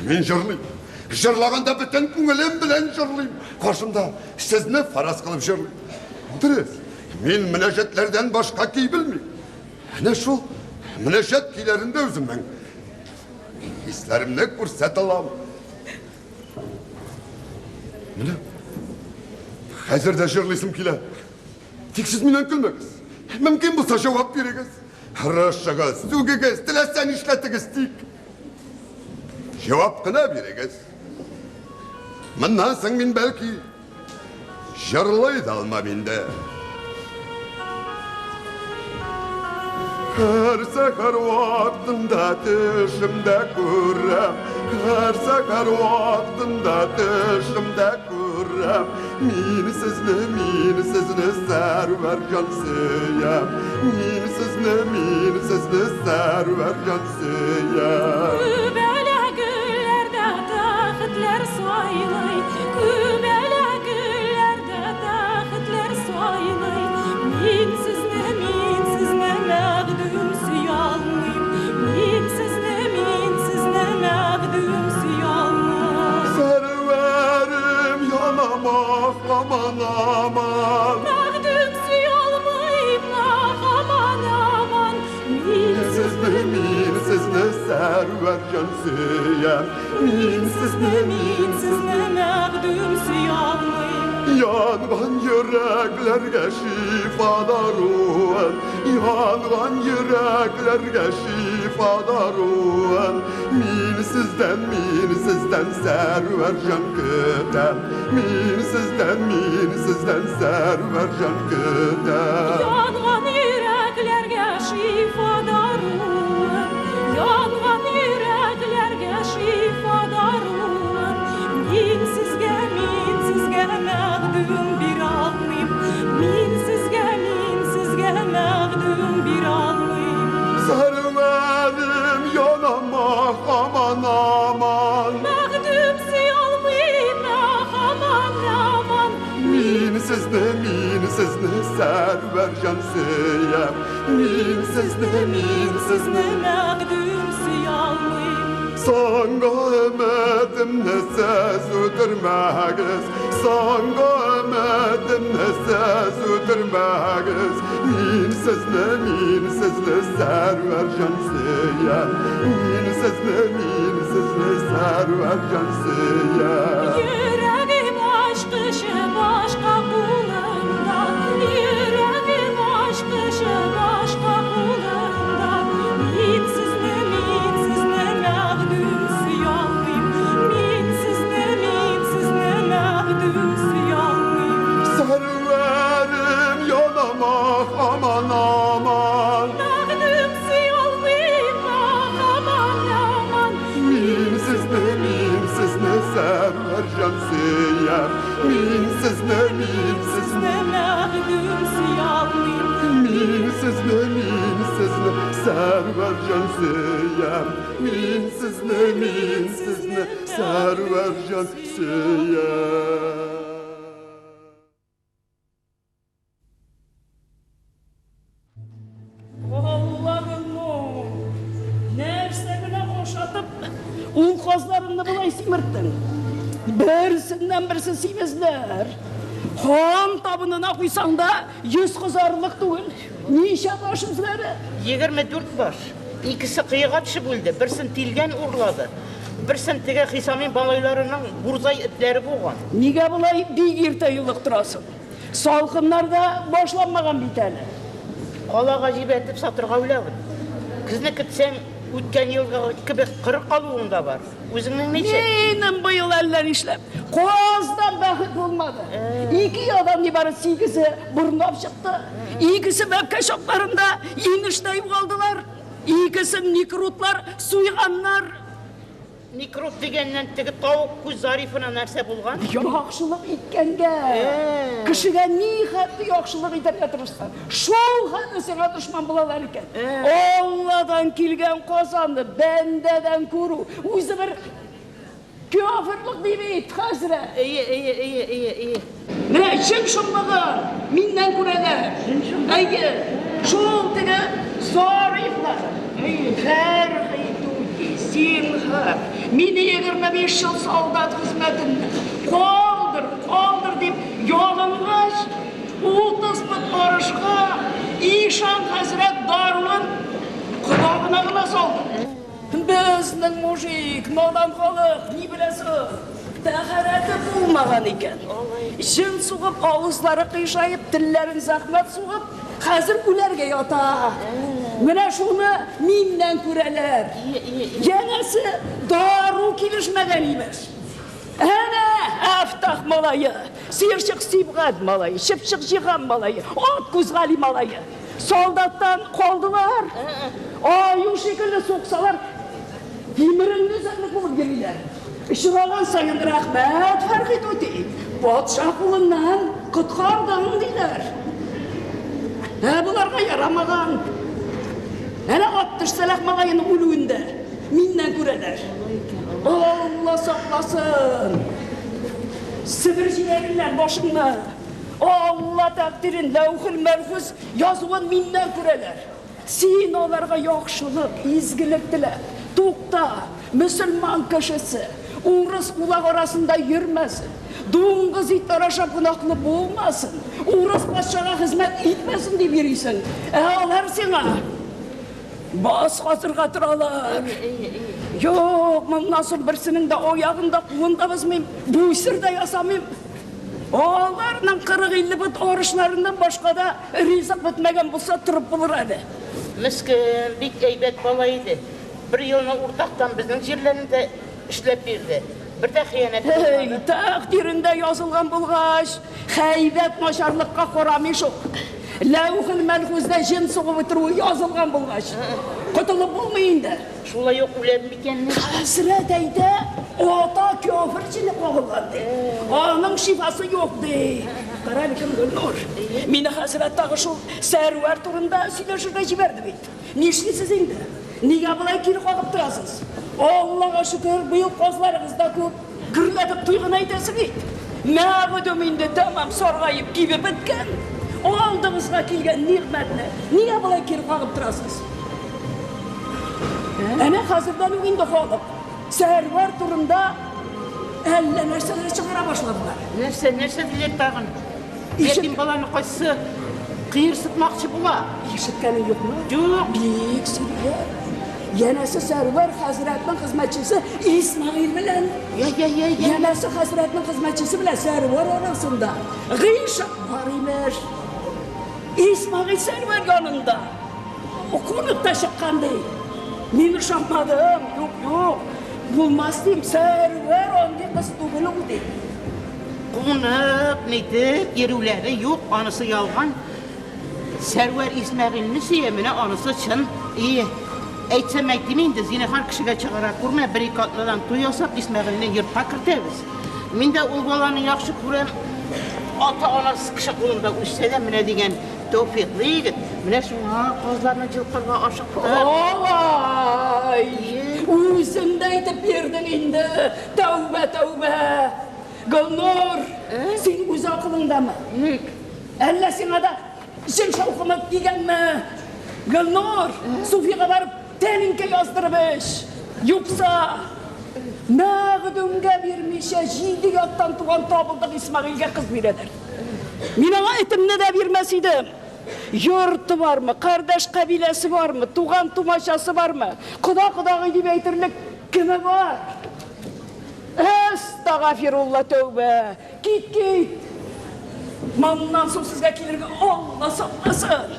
мин җырлыйм. Җырлаганда бөтен күңелем белән җырлыйм. Каршымда сезне фараз кылып җырлыйм. Дөрес, мин мөнәҗәтләрдән башка көй белмим. Әнә шул мөнәҗәт көйләрендә үземнең хисләремне күрсәтә алам. Менә хәзер дә җырлыйсым килә. Тик сез миннән көлмәгез. Мөмкин булса җавап бирегез. Тырышыгыз, сүгегез, теләсә нишләтегез, тик җавап кына бирегез. Моннан соң мин бәлки җырлый да алмам инде. Һәр сәхәр вакытында төшемдә күрәм, һәр сәхәр вакытында төшемдә күрәм. Мин сезне, мин сезне сәрвәр җан сөям. Мин сезне, мин сезне сәрвәр җан сөям. Күбәләк гөлләрдә тәхетләр сайлый, Күбәләк гөлләрдә тәхетләр сайлый. Мин сезне, мин сезне мәгъдүм сөя алмыйм. Мин сезне, мин сезне мәгъдүм сөя алмыйм. Сәрвәрем янам ах, аман, аман. Мәгъдүм сөя алмыйм, ах, аман, аман. Мин сезне, мин сезне сәрвәр җан сөям. Мин сезне, мин сезне мәгъдүм сөя алмыйм. Янган йөрәкләргә шифа даруын, янган йөрәкләргә шифа даруын. Мин сездән, мин сездән сәрвәр җан көтәм. Мин сездән, мин сездән сәрвәр җан көтәм. Янган йөрәкләргә шифа даруын, янган йөрәкләргә шифа даруын. Мин сезгә, мин сезгә мәгъдүм бирә алмыйм. Мин сезгә, мин сезгә мәгъдүм бирә алмыйм. Сәрвәрем янам ах, аман, аман. Мәгъдүм сөя алмыйм, ах, аман, аман. Мин сезне, мин сезне сәрвәр җан сөям. Мин сезне, мин сезне мәгъдүм сөя алмыйм. Соңгы өметемне сез үтермәгез. Соңгы өметемне сез үтермәгез. Мин сезне, мин сезне сәрвәр җан сөям. Мин сезне, мин сезне сәрвәр җан сөям. Йөрәгем ачкычы башка кулымда, йөрәгем ачкычы башка кулымда. Мин сезне, мин сезне мәгъдүм сөя алмыйм. Мин сезне, мин сезне мәгъдүм сөя алмыйм. Сәрвәрем янам ах, аман, аман. Мәгъдүм сөя алмыйм, ах, аман, аман. Мин сезне, мин сезне сәрвәр җан сөям. Мин сезне, мин сезне мәгъдүм сөя алмыйм. Мин сезне, мин сезне сәрвәр җан сөям. Мин сезне, мин сезне сәрвәр җан сөям. Аллаһым, нәрсә генә ашатып, ул казларыңны болай симерттең? Берсеннән берсе симезләр. Хан табынына куйсаң да, йөз кызарырлык түгел. Ничә баш үзләре? 24 баш. Икесе кыега төшеп үлде, берсен тилгән урлады. Берсен теге Хисамин малайларының бурзай этләре буган. Нигә болай бик иртә юлыктырасың? Салкыннар да башланмаган бит әле. Калага җибәртеп сатырга уйлабыз. Көзне көтсәң, үткән елгы кебек коры калуың да бар. Үзеңнең ничек? Минем быел әллә нишләп. Каздан бәхет булмады. Ике ядан нибары сигезе борнап чыкты. Икесе бәбкә чакларында инештә югалдылар. Икесен никрутлар суйганнар. Никрут дигәннән теге тавык күз Зарифына нәрсә булган? Яхшылык иткәнгә, кешегә ни хәтле яхшылык итәргә тырышсаң, шул хәтле сиңа дошман булалар икән. Алладан килгән казанны бәндәдән күрү үзе бер кяферлык ди бит, хәзрәт. Әйе, әйе, әйе, әйе, әйе. Менә чын шомлыгын миннән күрәләр. Әйе, шул теге Зарифлар. Фәрхи түти, зинһар, мине 25 ел солдат хезмәтендә калдыр, калдыр дип ялынгач, 30 пот арышка ишан хәзрәт даруын колагына гына салды. Безнең мужик, надан халык, ни беләсең? Тәһарәте булмаган икән. Җен сугып, авызлары кыйшаеп, телләрен зәхмәт сугып, хәзер үләргә ята. Менә шуны миннән күрәләр. Янәсе дару килешмәгән имеш. Әнә Әфтах малае, сыерчык Сибгать малае, чыпчык Җиһан малае, ат күз Гали малае. Солдаттан калдылар. Аю шикелле суксалар, тимереңне өзәрлек булып йөриләр. Очраган саен рәхмәт, Фәрхи түти, патша кулыннан коткардың, диләр. Ә боларга ярамаган. Әнә ат Сәлах малаеның үлүендә миннән күрәләр. Алла сакласын. Себер җибәрерләр башыңны. Алла тәкъдирен, ләүхел мәхфүз язуын миннән күрәләр. Син аларга яхшылык, изгелек телә. Тукта, мөселман кешесе, урыс кулак арасында йөрмәсен. Дуңгыз итләр ашап гөнаһлы булмасын. Урыс патшага хезмәт итмәсен дип йөрисең. Ә алар сиңа бас катырга торалар. Юк, моннан соң берсенең дә аягын да, кулын да бозмыйм, буйсыр да ясамыйм. Аларның 40-50 пот арышларыннан башка да ризык бетмәгән булса торып булыр әле. Мескен, бик әйбәт бала иде. Бер елны уртактан безнең җирләрне дә эшләп бирде. Бер дә хыянәт Эй, кылмады. тәкъдирендә язылган булгач, хәйбәт начарлыкка карамый шул. Ләүхел мәхфүздә җен сугып үтерүе язылган булгач, котылып булмый инде. Шулай ук үләр микәнни? Хәзрәт әйтә, ата кяфер җене кагылган ди. Аның шифасы юк ди. Кара әле кем Гөлнур. Мине хәзрәт тагы шул Сәрвәр турында сөйләшергә җибәрде бит. Нишлисез инде? Нигә болай кире кагып торасыз? Аллага шөкер, быел казларыгыз да күп. Гөрләтеп туй гына итәсе бит. Мәгъдүм инде тәмам саргаеп кибеп беткән. Алдыгызга килгән нигъмәтне нигә болай кире кагып торасыз? Әнә хәзердән үк инде халык Сәрвәр турында әллә нәрсәләр чыгара башладылар. Нәрсә, нәрсә диләр тагын? Ятим баланы кайсы кыерсытмакчы була? Ишеткәнең юкмы? Юк. Бик сөйлиләр. Янәсе Сәрвәр хәзрәтнең хезмәтчесе Исмәгыйль белән. Я, я, я, я. Янәсе хәзрәтнең хезмәтчесе белән Сәрвәр арасында гыйшык бар имеш. Исмәгыйль Сәрвәр янында кунып та чыккан ди. Мин ышанмадым. Юк, юк. Булмас дим, Сәрвәр андый кыз түгел ул ди. Кунып, нитеп, йөрүләре юк, анысы ялган. Сәрвәр Исмәгыйльне сөя, менә анысы чын. И, әйтсәм әйтим инде, зинһар кешегә чыгара күрмә, бер-ике атнадан туй ясап, Исмәгыйльне йортка кертәбез. Мин дә ул баланы яхшы күрәм. Ата-анасы кеше кулында үссә дә, менә дигән тәүфиклы егет. Менә шуңа казларны җылкырга ашыктык. Алай! Үзең дә әйтеп бирдең инде. Тәүбә, тәүбә. Гөлнур, син үз акылыңдамы? Ник? Әллә сиңа да җен шаукымы дигәнме? Гөлнур, Суфига барып тәлинкә яздырып эч. Юкса Мәгъдүмгә бирмичә җиде яттан туган табылдык Исмәгыйльгә кыз бирәләр. Мин аңа этемне дә бирмәс идем. Йорты бармы, кардәш кабиләсе бармы, туган тумачасы бармы, кода-кодагый дип әйтерлек кеме бар? Әстәгафирулла, тәүбә! Кит, кит! Моннан соң сезгә килергә Алла сакласын!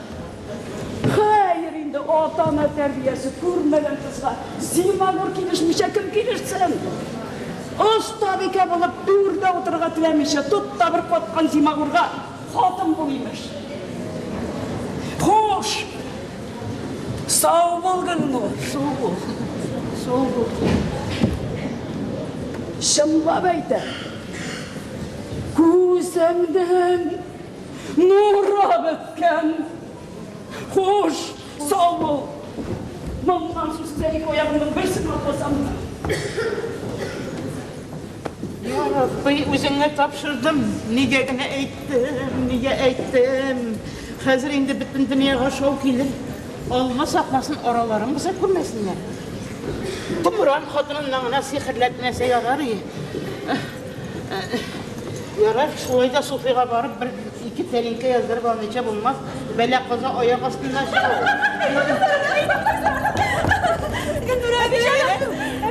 Хәер инде, ата-ана тәрбиясе күрмәгән кызга зимагур килешмичә кем килешсен? Остабикә булып түрдә утырырга теләмичә, тот та бер каткан зимагурга хатын бул, имеш. Хуш! Сау бул, Гөлнур! Сау бул. Сау бул. Чынлап әйтәм, күзеңнең нуры беткән. Хуш, сау бул. Моннан соң сезгә ике аягымның берсен атласам да. Я Рабби, үзеңә тапшырдым. Нигә генә әйттем, нигә әйттем. Хәзер инде бөтен дөньяга шау килер. Алла сакласын, араларын боза күрмәсеннәр. Томран хатыныннан гына сихерләтмәсә ярар и. Ярар, шулай да Суфига барып бер ике тәлинкә яздырып алмыйча булмас. Бәла-каза аяк астында чыга ул. Гөлнур әби!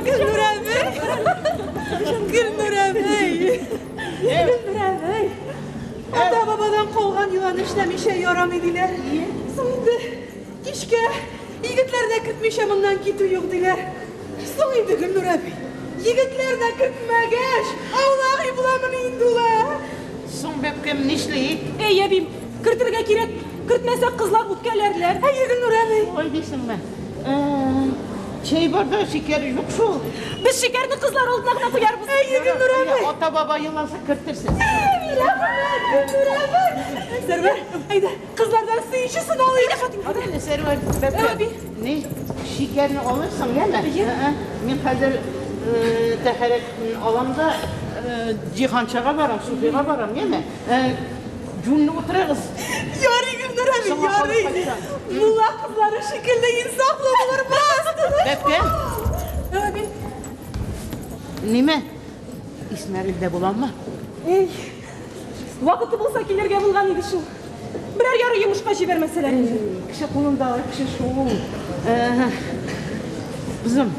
Гөлнур әби! Гөлнур әби! Гөлнур әби! Ата-бабадан калган йоланы эшләмичә ярамый диләр. Соң инде кичкә егетләр дә кертмичә моннан китү юк диләр. Соң инде, Гөлнур әби, егетләр дә кертмәгәч, аулак өй буламыни инде ул, ә? Соң, бәбкәм, нишлик? Әй, әбим, кертергә кирәк, кертмәсәк, кызлар үпкәләрләр. Әйе, Гөлнур әби. Алай дисеңме? Чәй бар да, шикәр юк шул. Без шикәрне кызлар алдына гына куярбыз. Әйе, Гөлнур әби. Ата-баба йоласы кертерсез. Рәхмәт, Гөлнур әби. Сәрвәр, әйдә, кызлардан сөенчесен алыйк. Әйдә, Сәрвәр, бәбкәм. Әби. Ни, шикәрне алырсың, яме? Мин хәзер тәһарәт алам да Җиһаншага барам, Суфига барам, яме? Җүнле утырыгыз. Ярый, Гөлнур әби, ярый. Мулла кызлары шикелле инсафлы булырбыз. Бәбкәм. Әби. Ниме? Исмәгыйльдә буламы? Эй, вакыты булса килергә булган иде шул. Берәр яры йомышка җибәрмәсәләр инде. Кеше кулындагы кеше шул. Кызым,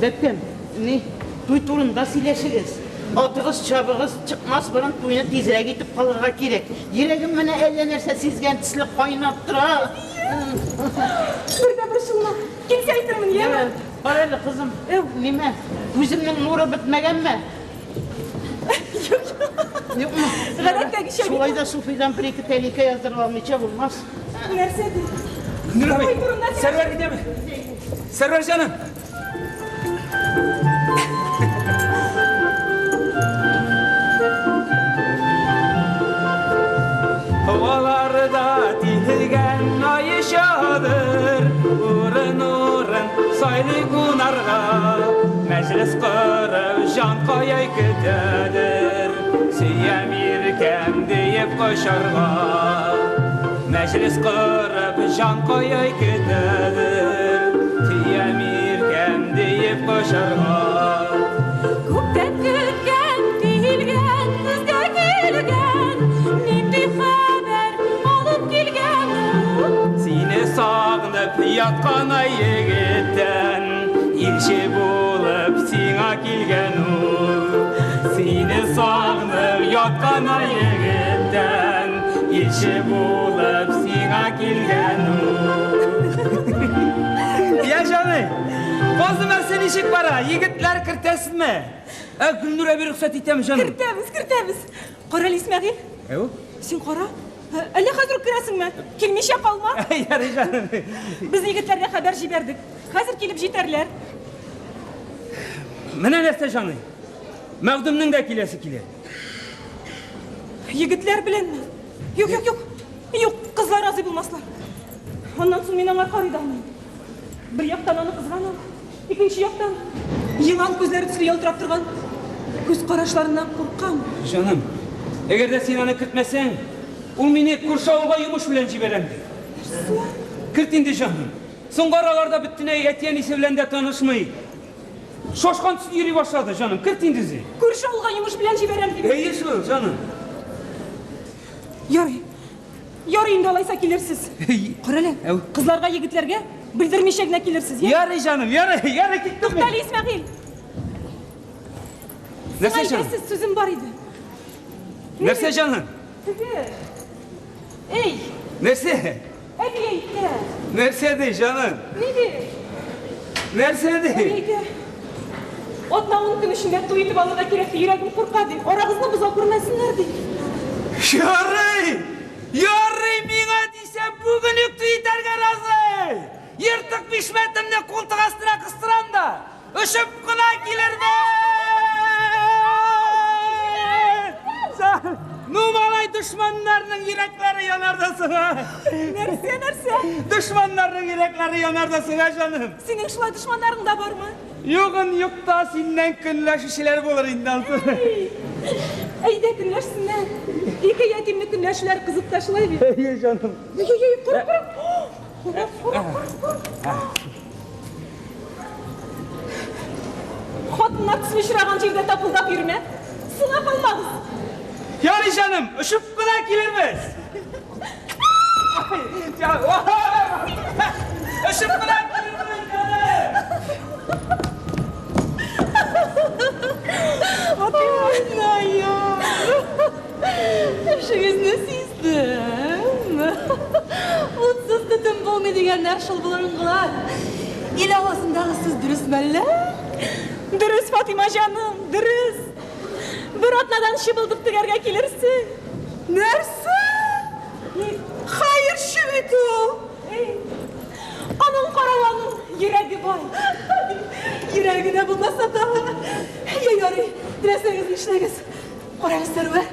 бәбкәм, ни, туй турында сөйләшегез. Атыгыз, чабыгыз чыкмас борын туйны тизрәк итеп калырга кирәк. Йөрәгем менә әллә нәрсә сизгән төсле кайнап тора. Бер дә борчылма. Килсә әйтермен, яме? Кара әле, кызым, нимә, күземнең нуры бетмәгәнме? Юк. Юкмы? Гадәттәгечә. Шулай да Суфидан бер-ике тәлинкә яздырып алмыйча булмас. Нәрсә ди? Гөлнур абый, Сәрвәр өйдәме? Сәрвәр җаным! Һаваларда тиелгән ай чадыр, урын-урын сайлый кунарга. Мәҗлес корып җан каяй көтәдер, сөям иркәм диеп кочарга. Мәҗлес корып җан каяй көтәдер, сөям иркәм диеп кочарга. Күптән көткән, килгән, безгә килгән, нинди хәбәр алып килгән ул? Сине сагынып яткан ай егеттән, илче булып сиңа килгән ул. Сине сагынып яткан ай егеттән, илче булып сиңа килгән ул. Я җаный, Казым нәрсә ничек бара? Егетләр кертәсезме? Ә Гөлнур әби рөхсәт итәме, җаным? Кертәбез, кертәбез. Кара әле, Исмәгыйль. Әү. Син кара. Әллә хәзер үк керәсеңме? Килмичә калма. Ярый, җаным. Без егетләргә хәбәр җибәрдек. Хәзер килеп җитәрләр. Менә нәрсә, җаный. Мәгъдүмнең дә киләсе килә. Егетләр беләнме? Юк, юк, юк. Юк, кызлар разый булмаслар. Аннан соң мин аңа карый да алмыйм. Бер яктан аны кызганам, икенче яктан елан күзләре төсле ялтырап торган күз карашларыннан куркам. Җаным, әгәр дә син аны кертмәсәң, ул мине күрше авылга йомыш белән җибәрәм ди. Нәрсә? Керт инде, җаным. Соңгы араларда бөтенләй әти-әнисе белән дә танышмый. Шашкан төсле йөри башлады, җаным. Керт инде үзе. Күрше авылга йомыш белән җибәрәм диме? Әйе шул, җаным. Ярый. Ярый инде алайса килерсез. Карале, кызларга, егетләргә белдермичә генә килерсез, я? Ярый, җаным, ярый, ярый, киттем мин. Туктале, Исмәгыйль. Нәрсә, җаным? Әйтәсез сүзем бар иде. Нәрсә, җаным? Теге. Эй, Нәрсә? әби әйтә. Нәрсә ди, җаным? Ни ди? Нәрсә ди? Әби әйтә. Атна ун көн эчендә туй итеп алырга кирәк, ди. Йөрәгем курка, ди. Арагызны боза күрмәсеннәр, ди. Ярый! Ярый, миңа дисә, бүген үк туй итәргә разый! Ертык бишмәтемне култык астына кыстырам да, очып кына килермен! Ну, малай, дошманнарның йөрәкләре янар да соң, а? Нәрсә, нәрсә? Дошманнарның йөрәкләре янар да соң, а, җаным? Синең шулай дошманнарың да бармы? Югын юкта синнән көнләшүчеләр булыр инде ансы. Әйдә, көнләшсеннәр. Ике ятимне көнләшүләр кызык та шулай бит. Әйе, җаным. Ой, ой, ой, курк, курк. Курк, курк, курк, курк. Хатыннар төсле очраган җирдә тапылдап йөрмә. Сына калмагыз. Ярый, җаным, очып кына килербез. Очып кына килербез, җаным. Эшегезне сиздем. Утсыз төтен булмый дигәннәр шул борынгылар. Ил авазындагы сүз дөрес мәллә? Дөрес, Фатима җаным, дөрес. Бер атнадан чыбылдык тегәргә килерсең. Нәрсә? Хәерче бит ул! Аның караваның йөрәге бай. Йөрәге дә булмаса тагы. Я ярый, теләсәгез нишләгез. Карагыз, Сәрвәр.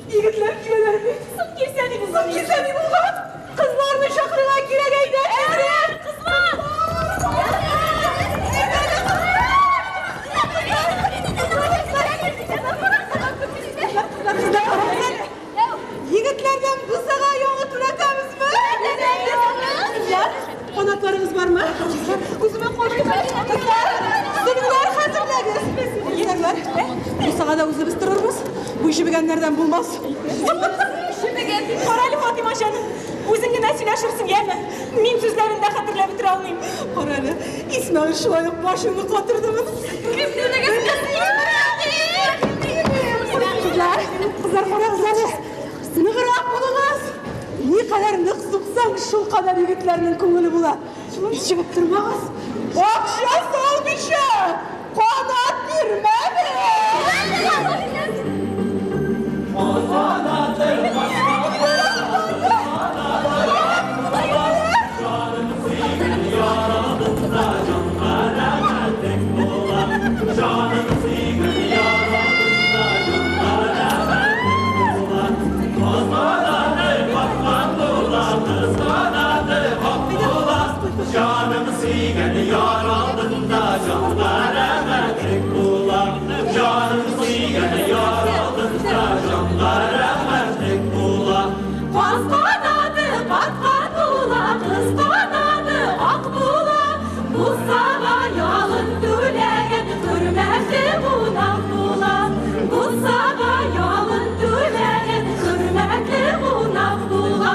Егетләр киләләр бит. Соң килсә ни булган? Соң килсә ни булган? Кызларны чакырырга кирәк әйдә. Әйдә, кызлар! Егетләрдән бусага яңы түләтәбезме? Канатларыгыз бармы? Үземә калдым. Кызлар, сөлгеләр хәзерләгез. Сәрвәр, бусагада үзебез торырбыз. Бу җебегәннәрдән булмас. Җебегән. Карале, Фатима җаным, үзең генә сөйләшерсең, яме? Мин сүзләрен дә хәтерләп бетерә алмыйм. Карале, Исмәгыйль шулай ук башыңны катырдымы? Кызлар, кызлар, карагыз әле. Ныграк булыгыз. Никадәр нык суксаң, шул кадәр егетләрнең күңеле була. Җебеп тормагыз. Акча салмыйча, канат бирмәбез. Каз канаты каткан була, кыз канаты ак була. Бусага ялын түләгән хөрмәтле кунак була. Бусага ялын түләгән хөрмәтле кунак була.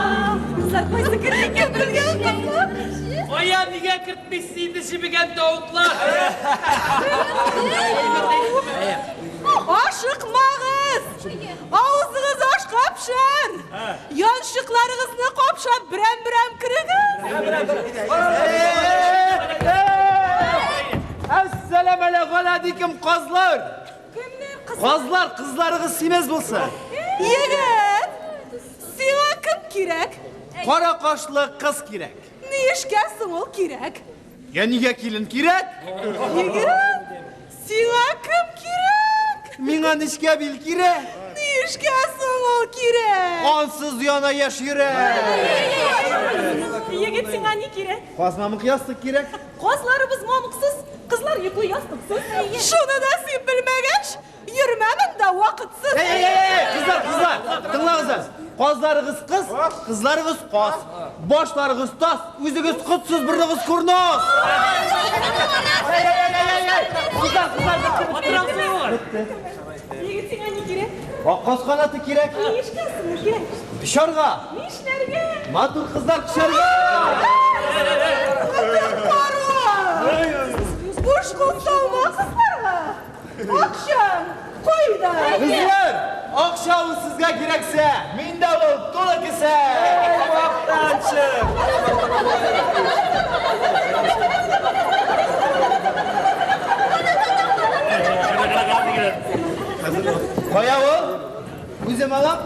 Кызлар кайсы керде икән безгә? Ая, нигә кертмисез инде җебегән тавыклар? Ашыкмагыз! Авызыгыз ашка пешәр! Янчыкларыгызны капшап берәм-берәм керегез! Әссәламәләгаләдикем, казлар! Кемнәр кыз? Казлар, кызларыгыз симез булсын. Егет! Сиңа кем кирәк? Кара кашлы кыз кирәк. Ни эшкә соң ул кирәк? Я нигә килен кирәк? Егет! Сиңа кем кирәк? Миңа нечкә бил кирәк. Ни эшкә соң ул кирәк? Ансыз яна яшь йөрәк. Егет, сиңа ни кирәк? Каз мамык ястык кирәк. Казларыбыз мамыксыз, кызлар йоклый ястыксыз. Шуны да син белмәгәч, йөрмә монда вакытсыз. Эй, эй, эй, кызлар, кызлар, тыңлагыз әле. Казларыгыз кыз, кызларыгыз каз. Башларыгыз тас, үзегез котсыз, борыныгыз курнос. Эй, эй, эй, эй, эй, кызлар, кызлар, бетте, бетте. Егет, сиңа ни кирәк? Ак каз канаты кирәк. Ни эшкә соң кирәк? Очарга. Ни эшләргә? Матур кызлар кочарга. Буш кул салма кызларга. Акчаң кайда? Кызлар, акча ул сезгә кирәксә, миндә ул тулы кесә. Мактанчык! Кая ул? Үзем алам.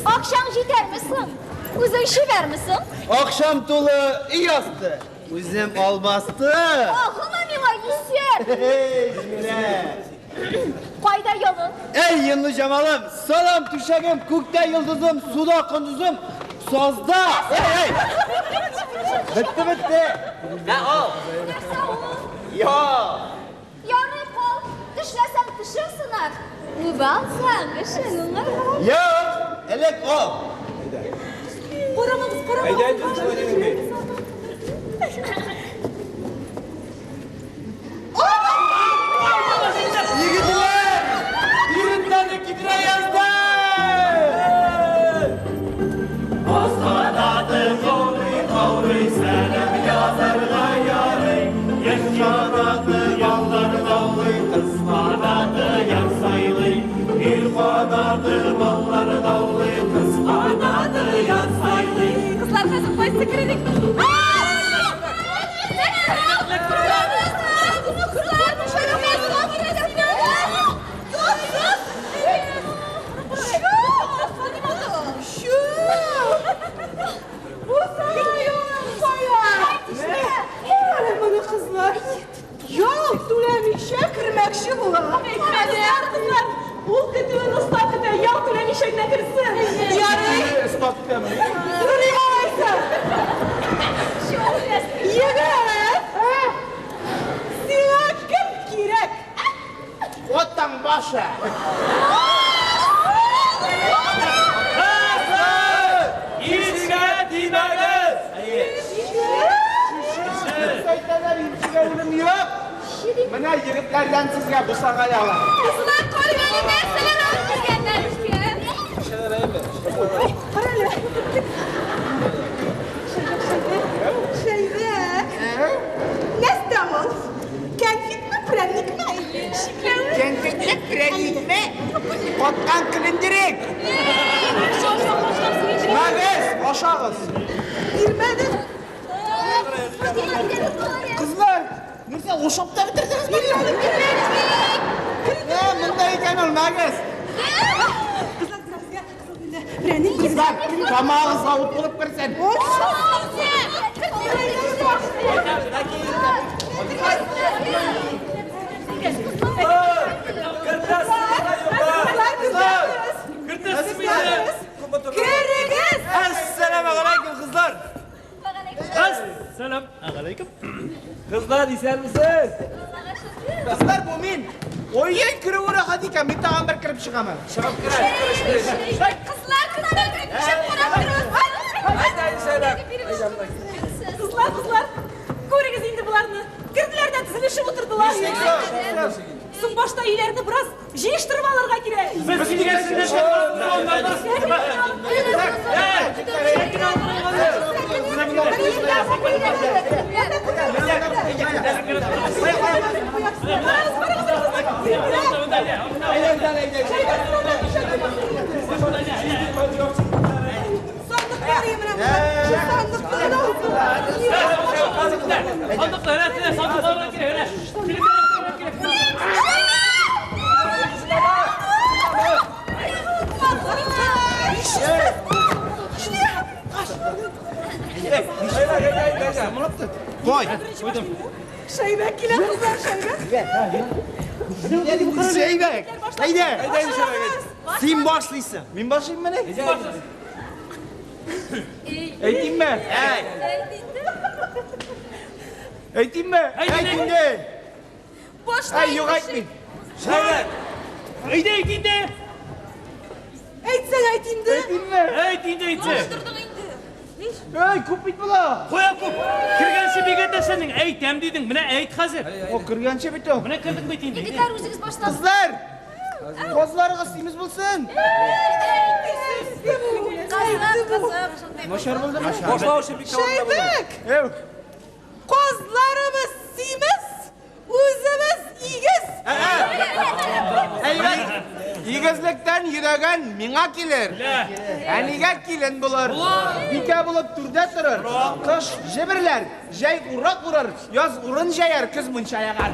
Акчаң җитәрме соң? Үзең чибәрме соң? Акчам тулы өй асты. Үзем албасты. Агылма миңа, исәр! Эй, җүләр. Кайда ялың? Эй, йонлы җамалым, салам түшәгем, күктә йолдызым, суда кондызым, сазда. Эй, эй! Бетте, бетте. Мә, ал. Нәрсә ул? Я. Ярый кал. Тешләсәң тешең сынар. Үбә алсаң, эшең уңар. Юк, элек ал. Карамагыз, карамагыз. Егетләр, иреннәрне кидерә язды. Кызлар хәзер кайсы керик? Шу! Бу сарайның кая? Әле моны кызлар ял түләмичә кермәкче була. Әйтмәделәр, кызлар. Ул көтүен оста көтә, ял түләмичә генә керсен. Ярый. Ярый алайса. Егет! Сиңа кем кирәк? Атаң башы. Ишкә тимәгез! Әйтәләр, имчегә үлем юк. Менә егетләрдән сезгә бусага яла. Кызлар каргалы нәрсәләр алып килгәннәр икән. Кара әле. Шәйбәк, шәйбәк. Нәрсә ул? Кәнфитме, прәнникме? Кәнфитне, прәнникме? Каткан клиндерек. Мәгез, ашагыз. Бирмәдем. Кызлар, нәрсә ашап та бетердегез Ә, монда икән ул, мәгез. Кызлар, безгә кызыл гөлле прәнник Кызлар, тамагыгызга ут булып керсен. Кызлар, Кертәсез мине! Керегез! Әссәламу алейкум, кызлар. Әссәлам алейкум. Кызлар, исәнмесез? Кызлар, бу мин. Ой, керүе рәхәт икән, мин тагын бер кереп чыгамын. Чыгып керә. Кызлар, кызлар, чыгып карап торыгыз. Әйдә, Шәйбәк. Кызлар, кызлар, күрегез инде боларны. Керделәр дә тезелешеп утырдылар. Соң башта өйләрне бераз җыештырып алырга кирәк. Без килгәнсендә Сандыклар менә монда. Сандыклар Сандыклар, әнә, сандыклар кирәк, әнә. Кой. Шәйбәк килә, кызлар, шәйбәк. Шәйбәк. Әйдә. Син башлыйсың. Мин башлыйм менә. Әйтимме? Әй. Әйтимме? Әйт инде. Әй, юк әйтмим. Шәйбәк. Әйдә, әйт инде. Әйтсәң әйт инде. Әйтимме? Әйт инде, әйтсә. Әй, күп бит була. Куя күп. Кергәнче бик әйтәсең, әйтәм дидең. Менә әйт хәзер. О, кергәнче бит ул. Менә кердең бит инде. Егетләр, үзегез башлап. Кызлар, Казларыгыз симез булсын. Кызык, кызык, шундый. Начар булдымы? Башлау өчен бик тә булды. Шәйбәк! Казларыбыз симез, үзебез игез. Әйбәт. Игезлектән йөрәгән миңа килер. Әнигә килен булыр. Бикә булып түрдә торыр. Кыш җеберләр, җәй урак урыр, яз урын җәяр, көз мунча ягар.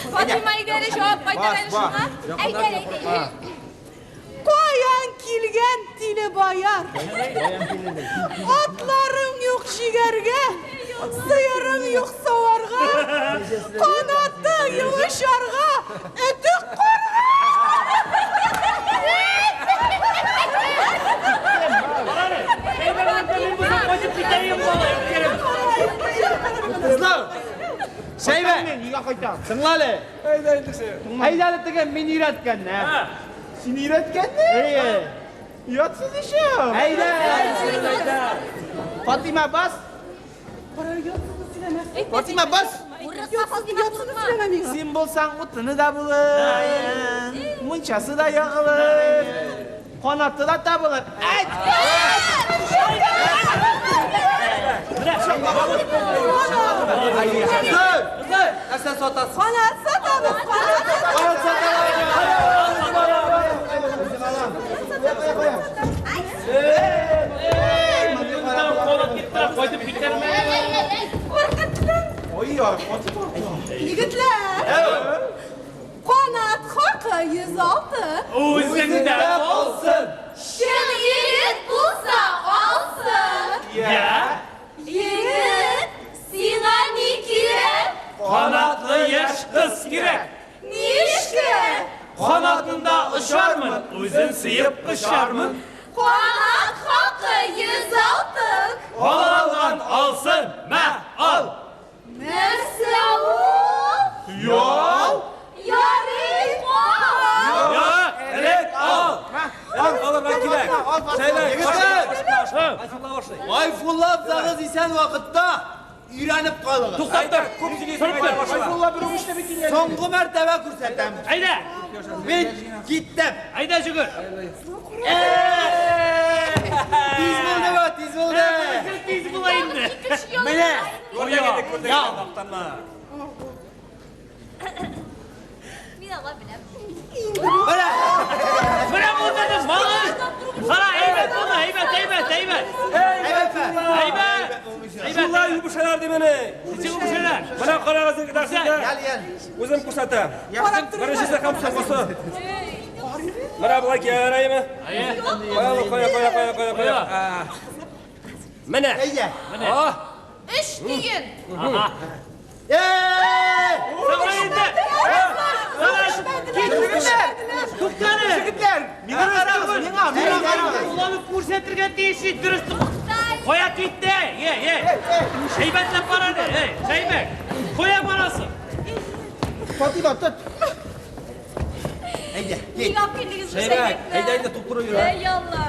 Фатыйма, әйдә әле җавап кайтар әле шуңа. Әйдә, әйдә. Каян килгән тиле баяр? Атларың юк җигәргә, сыерың юк саварга, канатың юк очарга, өтек карга. Кызлар! Шәйбә! Мин өйгә кайтам. Тыңла әле. Әйдә әле теге мин өйрәткәнне. Син өйрәткәнне? Әйе. Оятсыз ишең. Әйдә. Фатыйма бас. Кара, оятсызны сөйләмә. Фатыйма бас. Курыкма, Фатыйма, Оятсызны курыкма. сөйләмә миңа. Син булсаң утыны да булыр, мунчасы да ягылыр, канаты да табылыр. Әйт! Кызлар, нәрсә сатасыз? Канат сатабыз, канат сатабыз. Кайтып китәрме? Куркыттың. Ой, ой, Фатыйма. Егетләр! Канат хакы 106. Үзеңдә калсын. Чын егет булса алсын. Я. Егет, сиңа ни кирәк? Канатлы яшь кыз кирәк. Нишкә? Канатында очармын, үзен сөеп кочармын. Канат хакы 106. Ала алган алсын, мә, ал. Нәрсә ул? Ял. Ярый, кал. Я, элек ал. Ал, алырга кирәк. Егетләр! Шәйләк. Гайфулла абзагыз исән вакытта өйрәнеп калыгыз. Туктап тор. Күп сөйлисең, әйдә башла. Гайфулла бер үгечле бит инде. Соңгы мәртәбә күрсәтәм. Әйдә. Мин киттем. Әйдә жүгер. Тиз булды бу, тиз булды. Тиз була инде. Икенче ялы. Менә. Күрдек инде, күрдек инде, мактанма. Мин аңа беләм. Менә. Менә булды, малай. Кара, әйбәт булды, әйбәт, әйбәт, әйбәт. Әйбәтме? Әйбәт. Шулай үбешәләр димени. Ничек үбешәләр? Менә карагыз Күрсәт. Ял, ял. Үзем күрсәтәм. Карап торыгыз. Беренчесе һәм соңгысы. Менә болай килә, Әйе. Кая, кая, кая, кая, кая, кая. Менә. Әйдә. А, Өч тиен. Эй! Саңа инде. Егетләр! Туктале. Егетләр! Миңа карагыз, миңа, миңа карагыз. Уланы күрсәтергә тиеш, дөрес. Кая китте? Е, е. Шәйбәтләп бара әле. Эй, Шәйбәк. Кая барасың? Фатыйма, тот. Әйдә, кит. Нигә алып килдегез бу Шәйбәк, шәйбәкне? әйдә инде туп туры йөр. Эй, Алла.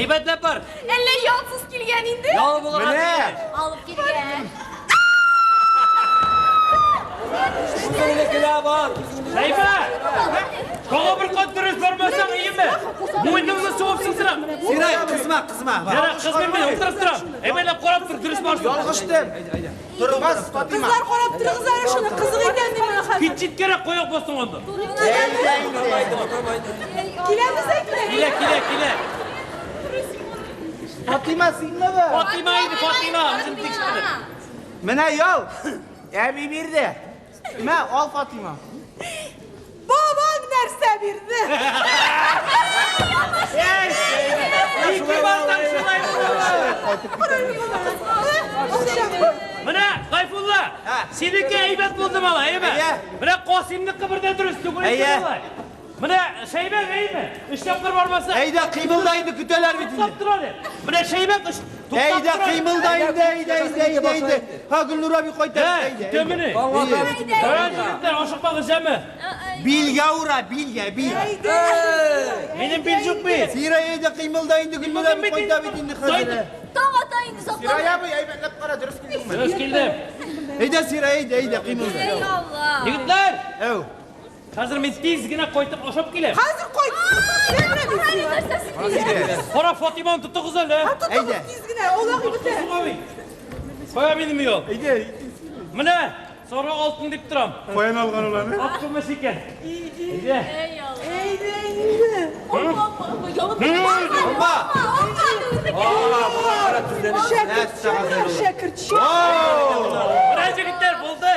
Әйбәтләп бар. Әллә ялсыз килгән инде? Ял булырга Менә. тиеш. Алып килгән. Үзеңнекелә бар. Шәйбәк. Тагы бер кат дөрес бармасаң, иеме? Муеныңны сугып сындырам. Сирай, кызма, кызма. Яра, кызмыйм мин, утырып торам. Әйбәтләп карап тор, дөрес барсын. Ялгыштым. Тормас, Фатыйма. Кызлар карап торыгыз әле шуны, кызык икән дим менә хәзер. Кит читкәрәк каяк бастың анда. Киләбез әйтмә. Килә, килә, килә. Фатыйма, синме бу? Фатыйма инде, Фатыйма, үзем тикшердем. Менә ял. Әби бирде. Мә, ал Фатыйма. Бабаң нәрсә бирде? Ике барсаң шулай була. Менә, Гайфулла, синеке әйбәт булды малай, әйбәт. Әйе. Менә Касимнеке бер дә дөрес түгел Әйе. икән малай. Менә Шәйбәк әйме? Өч тапкыр бармаса. Әйдә, кыймылда инде, көтәләр бит Туктап инде. тор әле. Менә Шәйбәк өч туктап Әйдә, тор әле. кыймылда инде, әйдә, әйдә, әйдә, әйдә. Ха, Гөлнур әби кайта. Ә, Әйдә. көтәмени? Тора егетләр, ашыкмагыз, яме. Билгә ура, билгә, бил. Минем бил юк бит. Сирай, әйдә, кыймылда инде, Гөлнур әби кайта бит инде хәзер. Таң ата инде затлар. Сирая абый, әйбәтләп кара, дөрес килдеңме? Дөрес килдем. Әйдә, Сирая, әйдә, әйдә, кыймылда. Эй, Алла. Егетләр! Әү. Хәзер мин тиз генә кайтып ашап киләм. Хәзер кайт. Кара Фатиманы тотыгыз әле. Тотыгыз тиз генә, аулак бетә. Кая минем юл? Әйдә. Менә сары алтын дип торам. Каян алган уларны? Ак көмеш икән. Әйдә. Эй, Алла. Әйдә инде. Опа, опа, опа, ябып. Опа! Опа! Шәкерт, шәкерт, шәкерт. Менә егетләр булды.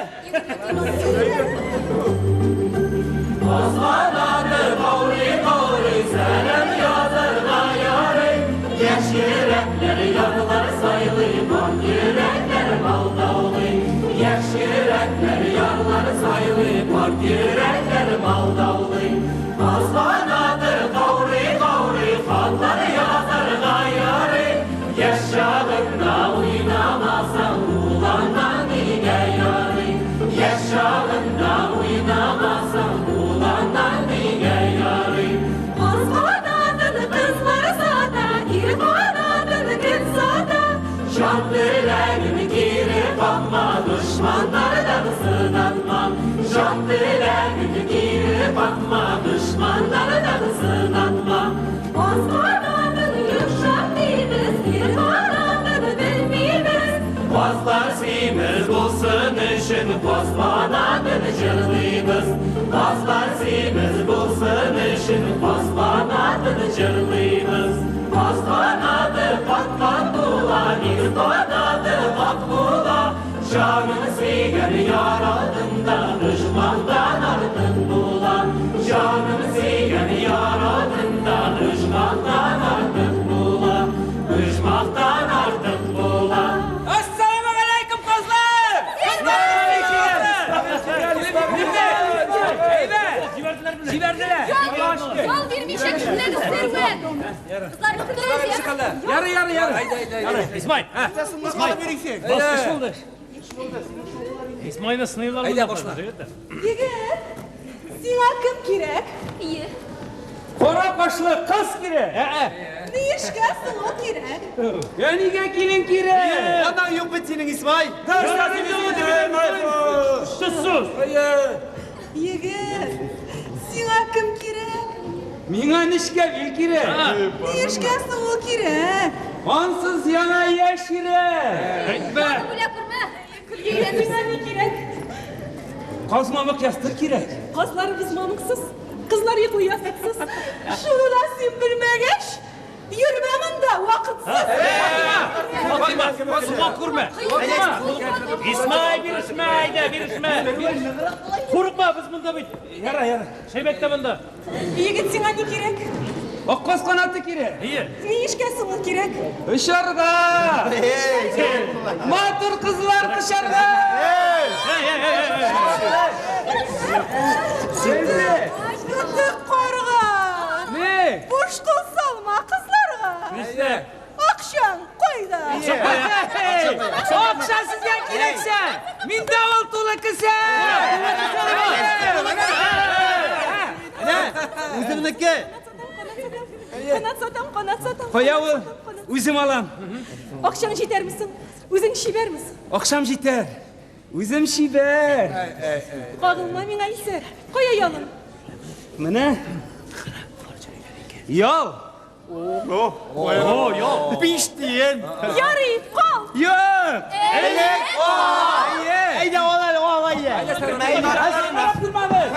Кыз канатын кызлар сата, ир канатын кем сата? Җан теләгем кире какма, дошманнардан сынатма. Җан теләгем кире какма, дошманнардан сынатма. Кыз канатын йомшак дибез, ир канатын белмибез. Казлар симез булсын өчен казланатын җырлыйбыз. Казлар симез булсын өчен казланатын җырлыйбыз. Каз канаты каткан була, ир канаты ак була. Җаның сөйгән яр алдында дошманнан артык була. Җаның сөйгән яр алдында дошманнан артык була. Дошманнан артык була. Ассаламу алейкум, кызлар! Җибәрделәр. Ял бирмичә кешеләрне сәрвәр. Кызлар торыгыз, я. Ярый, ярый, ярый. Исмай. Исмай. Йөрисең. Бас эш булды. Исмайны сыныйлар. Әйдә, башла. Егет, сиңа кем кирәк? Ие. Кара кашлы кыз кирәк. Ни эшкә соң ул кирәк? Я нигә килен кирәк? Анаң юк бит синең, Исмай. Сус, сус. Егет, сиңа кем кирәк? Миңа нечкә бил кирәк. Ни эшкә соң ул кирәк? Ансыз яңа яшь кирәк. Әйтмә. Бүлә күрмә. Егет, сиңа ни кирәк? Каз мамык ястык кирәк. Казларыбыз мамыксыз, кызлар йоклый ястыксыз. Шуны да син белмәгәч, йөрмә монда вакытсыз. Фатима, суга күрмә. Исмай, бирешмә, әйдә, бирешмә. Курыкма, без монда бит. Яра, яра. Шәйбәк тә монда. Егет, сиңа ни кирәк? Ак каз канаты кирәк. Ие. Ни эшкә соң ул кирәк? Очарга! Матур кызлар кочарга! Тотык карга. Не? Буш кул салма кызларга. Нишләп? Акчаң кайда? Акча сезгә кирәксә, миндә ул тулы кесә! Үзеңнеке. Канат сатам, канат сатам. Кая ул? Үзем алам. Акчаң җитәрме соң? Үзең чибәрмесең? Акчам җитәр. Үзем чибәр. Кагылма миңа исәр. Кая ялың? Менә. Ял. О, ял. Биш тиен. Ярый, кал. Юк. Элек. Әйдә, ал әле, ал әйдә. Карап тормагыз.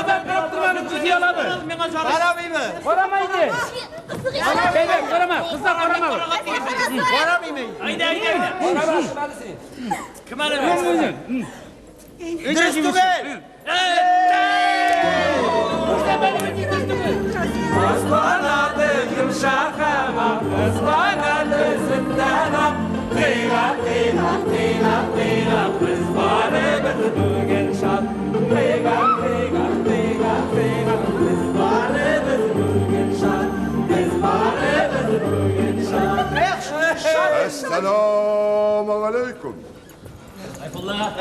Карап тормагыз, күз ялабыз. Карамыймы? Карама инде. Кызык Бәй, карама. Кызлар карама. Карамыймы? Әйдә, әйдә, әйдә. Кем әле? Дөрес түгел. Кызланады йомшак һава, кызланады сөттән ак. Кыйгак, кыйгак, кыйгак, кыйгак, без барыбыз бүген шат. Кыйгак, кыйгак, кыйгак, кыйгак, без барыбыз бүген шат. Без барыбыз бүген шат. Әссәламу алейкум. Айфулла.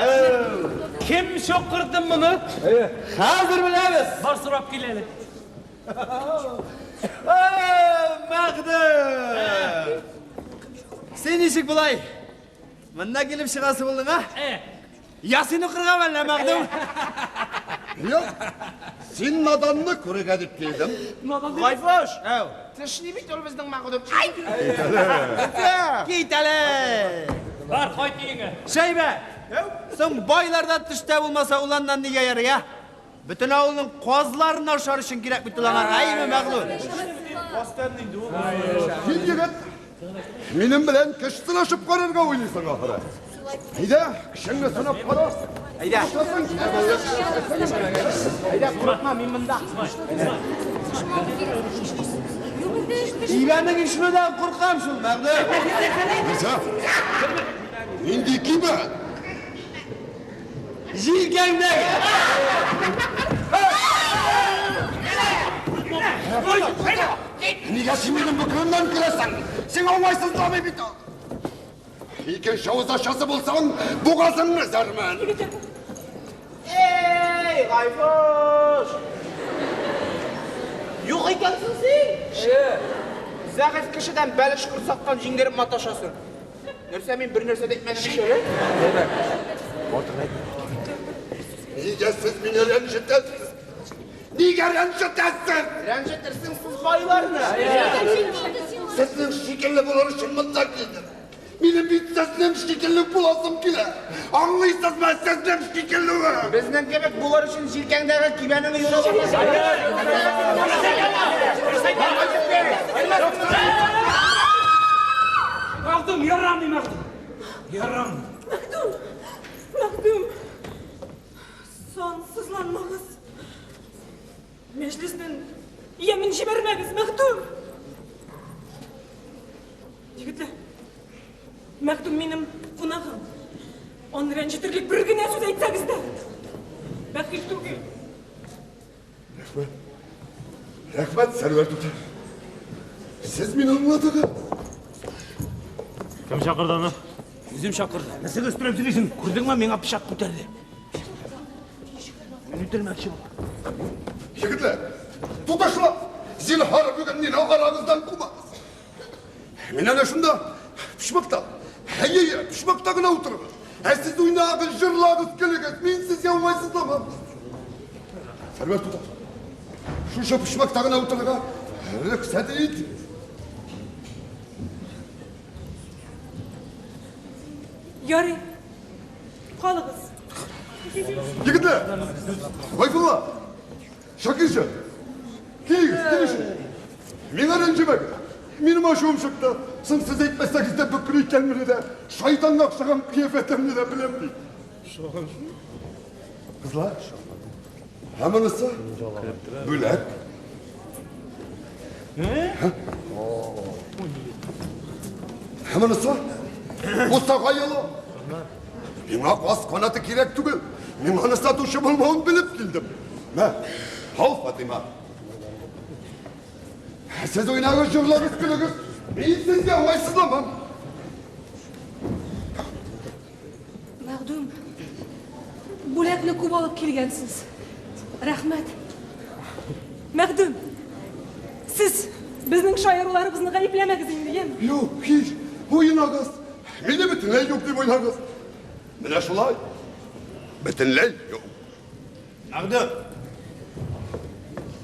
Кем чакырды моны? Хәзер беләбез. Бар сорап кил әле. Мәгъдем! Син Син ничек болай? Монда килеп чыгасы булдың, а? Ясин укырга мәллә, Мәгъдүм? Юк. Син наданны күрергә дип килдем. Гайфуш! Тешли бит ул безнең Мәгъдүм. Ай! Кит әле! Бар, кайт өеңә. Шәйбә! Соң байларда төштә булмаса, ул аннан нигә ярый, а? Бөтен авылның казларын ашар өчен кирәк бит ул аңар, әйме, Мәгъдүм? Син егет, минем белән көч сынашып карарга уйлыйсың ахыры. Әйдә, көчеңне сынап кара. Әйдә. Әйдә, курыкма, мин монда. Ибәнең ишмедән куркам шул, Мәгъдүм. Нәрсә? Нинди кибә? Җилкәңдәге. Нигә син минем бөкремнән көләсең? Сиңа уңайсызламый бит ул. Икенче авыз ачасы булсаң, бугазыңны өзәрмен. Эй, Гайфуш! Юк икәнсең син. Зәгыйфь кешедән бәлеш корсактан җиңдереп маташасың. Нәрсә, мин бер нәрсә дә әйтмәдем ич әле? Нигә сез мине рәнҗетәсез? Нигә рәнҗетәсез? Рәнҗетерсең сез байларны. Сезнең шикелле булыр өчен монда килдем. Минем бит сезнең шикелле буласым килә. Аңлыйсызмы сезнең шикелле? Безнең кебек булыр өчен җилкәңдәге кибәнең юлы. Мәгъдүм, ярамый, Мәгъдүм. Ярамый. Мәгъдүм, Мәгъдүм. Сансызланмагыз. Мәҗлеснең ямен җибәрмәгез, Мәгъдүм. Егетләр, Мәгъдүм минем кунагым. Аны рәнҗетерлек бер генә сүз әйтсәгез дә, бәхил түгел. Рәхмәт. Рәхмәт, Сәрвәр туташ. Сез мине аңладыгыз. Кем чакырды аны? Үзем чакырды. Нәрсәгә өстерәп сөйлисең? Күрдеңме, миңа пычак күтәрде. Мин үтермәкче була. Егетләр, туташлар, зинһар бүген мине арагыздан кумагыз. Мин әнә шунда, почмакта, әйе, почмакта гына утырыгыз. Ә сез уйнагыз, җырлагыз, көлегез, мин сезгә уңайсызламам. Сәрвәр туташ, шушы почмакта гына утырырга рөхсәт ит. Ярый, калыгыз. Егетләр, Гайфулла, Шакирҗан, килегез, килешегез. Миңа рәнҗемәгез. Минем ачуым чыкты. Соң сез әйтмәсәгез дә бөкре икәнемне дә, шайтанга охшаган кыяфәтемне дә беләм бит. Кызлар, ә монысы бүләк. Ә монысы Мусага елы. Миңа каз канаты кирәк түгел. Мин аны сатучы булмавын белеп килдем. Мә, ал, Фатыйма. Сез уйнагыз, җырлагыз, көлегез. Мин сезгә уңайсызламам. Мәгъдүм, бүләкне күп алып килгәнсез. Рәхмәт. Мәгъдүм, сез безнең шаяруларыбызны гаепләмәгез инде, яме? Юк, һич. Уйнагыз. Мине бөтенләй юк дип уйлагыз. Менә шулай. Бөтенләй юк. Мәгъдүм.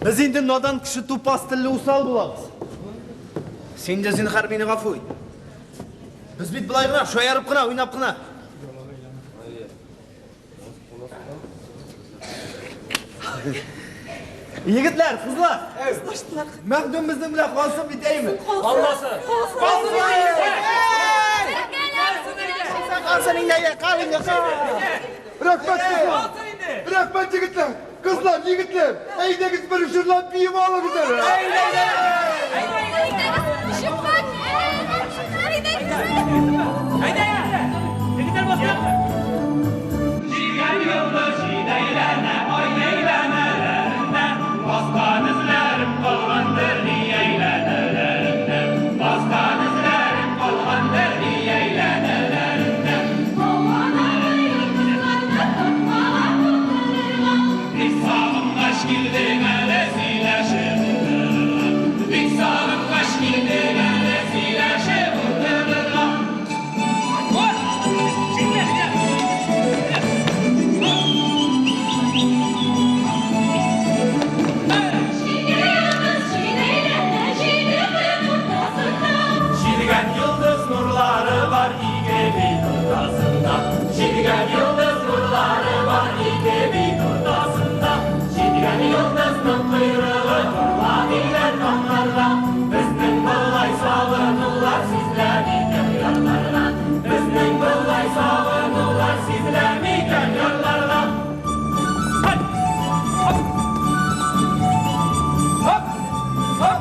Без инде надан кеше тупас телле усал булабыз. Син дә зинһар мине гафу ит. Без бит болай гына, шаярып кына, уйнап кына. Егетләр, кызлар. Мәгъдүм безнең белән калсын бит, әйме? Калмасын. Калсын Калсын инде, кал инде, кал. Рәхмәт, кызлар. Рәхмәт, егетләр. Кызлар, егетләр. Әйдәгез бер җырлап биеп алыгыз әле. Әйдәгез, әйдәгез. Әйдә! Егетләр басып! Җилгән йолдыз җил әйләнә, ай әйләнәләрендә, баскан эзләрем калгандыр ни әйләнәләрендә, баскан эзләрем калгандыр ни әйләнәләрендә. Бик сагынгач килдең әле сөйләшеп утырырга, бик сагынгач. микән ярларга? Безнең болай сагынулар сизелә микән ярларга? Хоп! Хоп! Хоп!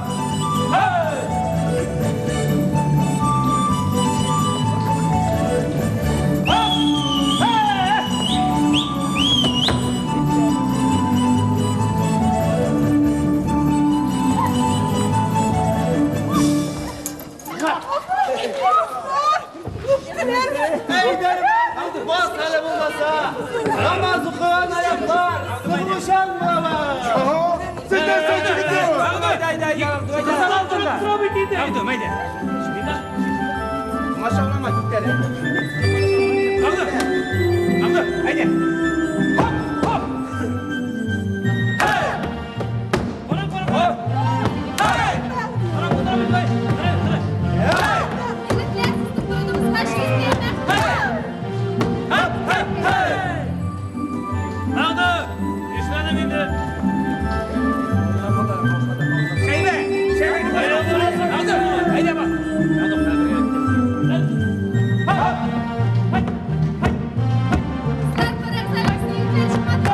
Бас әле булмаса. Намаз укыган аяклар, сыгылышан булалар. Сез нәрсә егетләр? Машаллама кит әле. Егетләр, сезнең туйдыгызга чиздем, мәхдүм. Кызлар, карагыз әле, безнең егетләр чыкмады.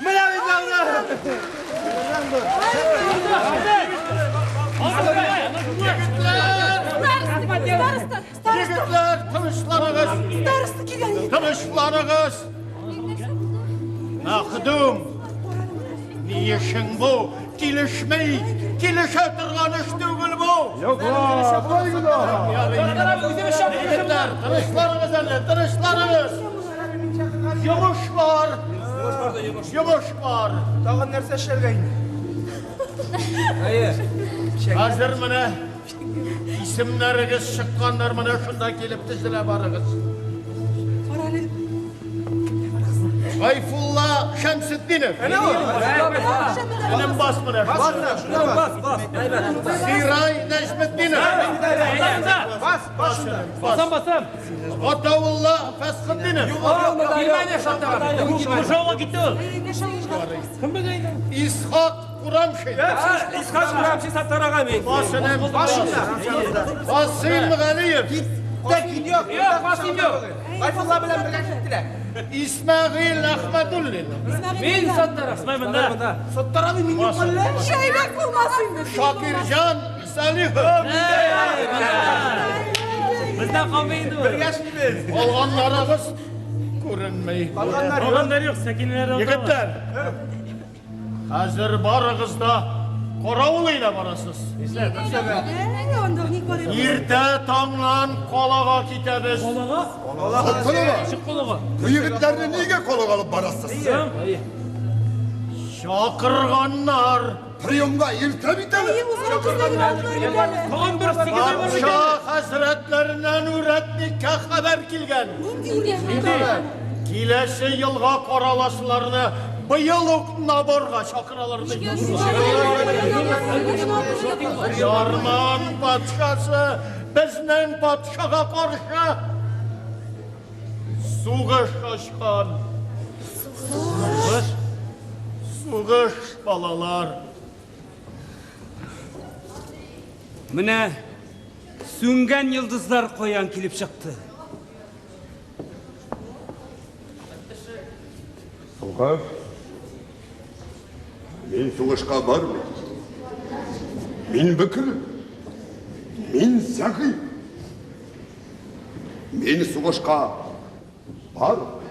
Менә бит аны. Староста, староста, Егетләр, тынычланыгыз! староста килгән. Тынычланыгыз! Мәхдүм! Ни эшең бу? Килешми! Килешә торган эш түгел бу! Юк, болай гына. Егетләр, тынычланыгыз әле, тынычланыгыз! Йомыш бар! Йомыш бар! Тагын нәрсә эшләргә инде? Хәзер менә исемнәрегез чыкканнар менә шунда килеп тезелә барыгыз. Кара әле. Гайфулла Шәмсетдинов. Энем бас менә. Бас, бас. Сирай Нәҗметдинов. Бас, бас шунда. Басам, басам. Гатаулла Фәсхетдинов. Исхак Курамшин. Исхак Курамшин Саттар ага мин. Бас энем. Бас шунда. Касыйм Галиев. Китте, юк. Юк, Касыйм юк. Гайфулла белән бергә киттеләр. Исмәгыйль Әхмәдуллин. Мин Саттар ага. Саттар абый мин юк әллә? Шәйбәк булмас инде. Шакирҗан Салихов. Бездән калмый инде ул. Бергә эшлибез. Калганнарыгыз күренми. Калганнар юк. Калганнар юк, Сәкинәләр алда. Егетләр, хәзер барыгыз да каравыл өенә барасыз. Әй, анда ник бар инде? Иртә таңнан калага китәбез. Саттар ага, Калага. бу егетләрне нигә калага алып барасыз? Чакырганнар. Приемга иртә бит әле. Әй, узган көздә генә алдылар бит әле. Тагын бер сигез ай бар бит. Патша хәзрәтләреннән үрәтниккә хәбәр килгән. Нинди Киләсе елга караласыларны быел ук наборга чакыралар ди. Ярман патшасы безнең патшага каршы сугыш ачкан. Сугыш? Сугыш, балалар. Менә сүнгән йолдызлар каян килеп чыкты. Сугыш? Мин сугышка бармыйм. Мин бөкре. Мин зәгыйфь. Мин сугышка бармыйм.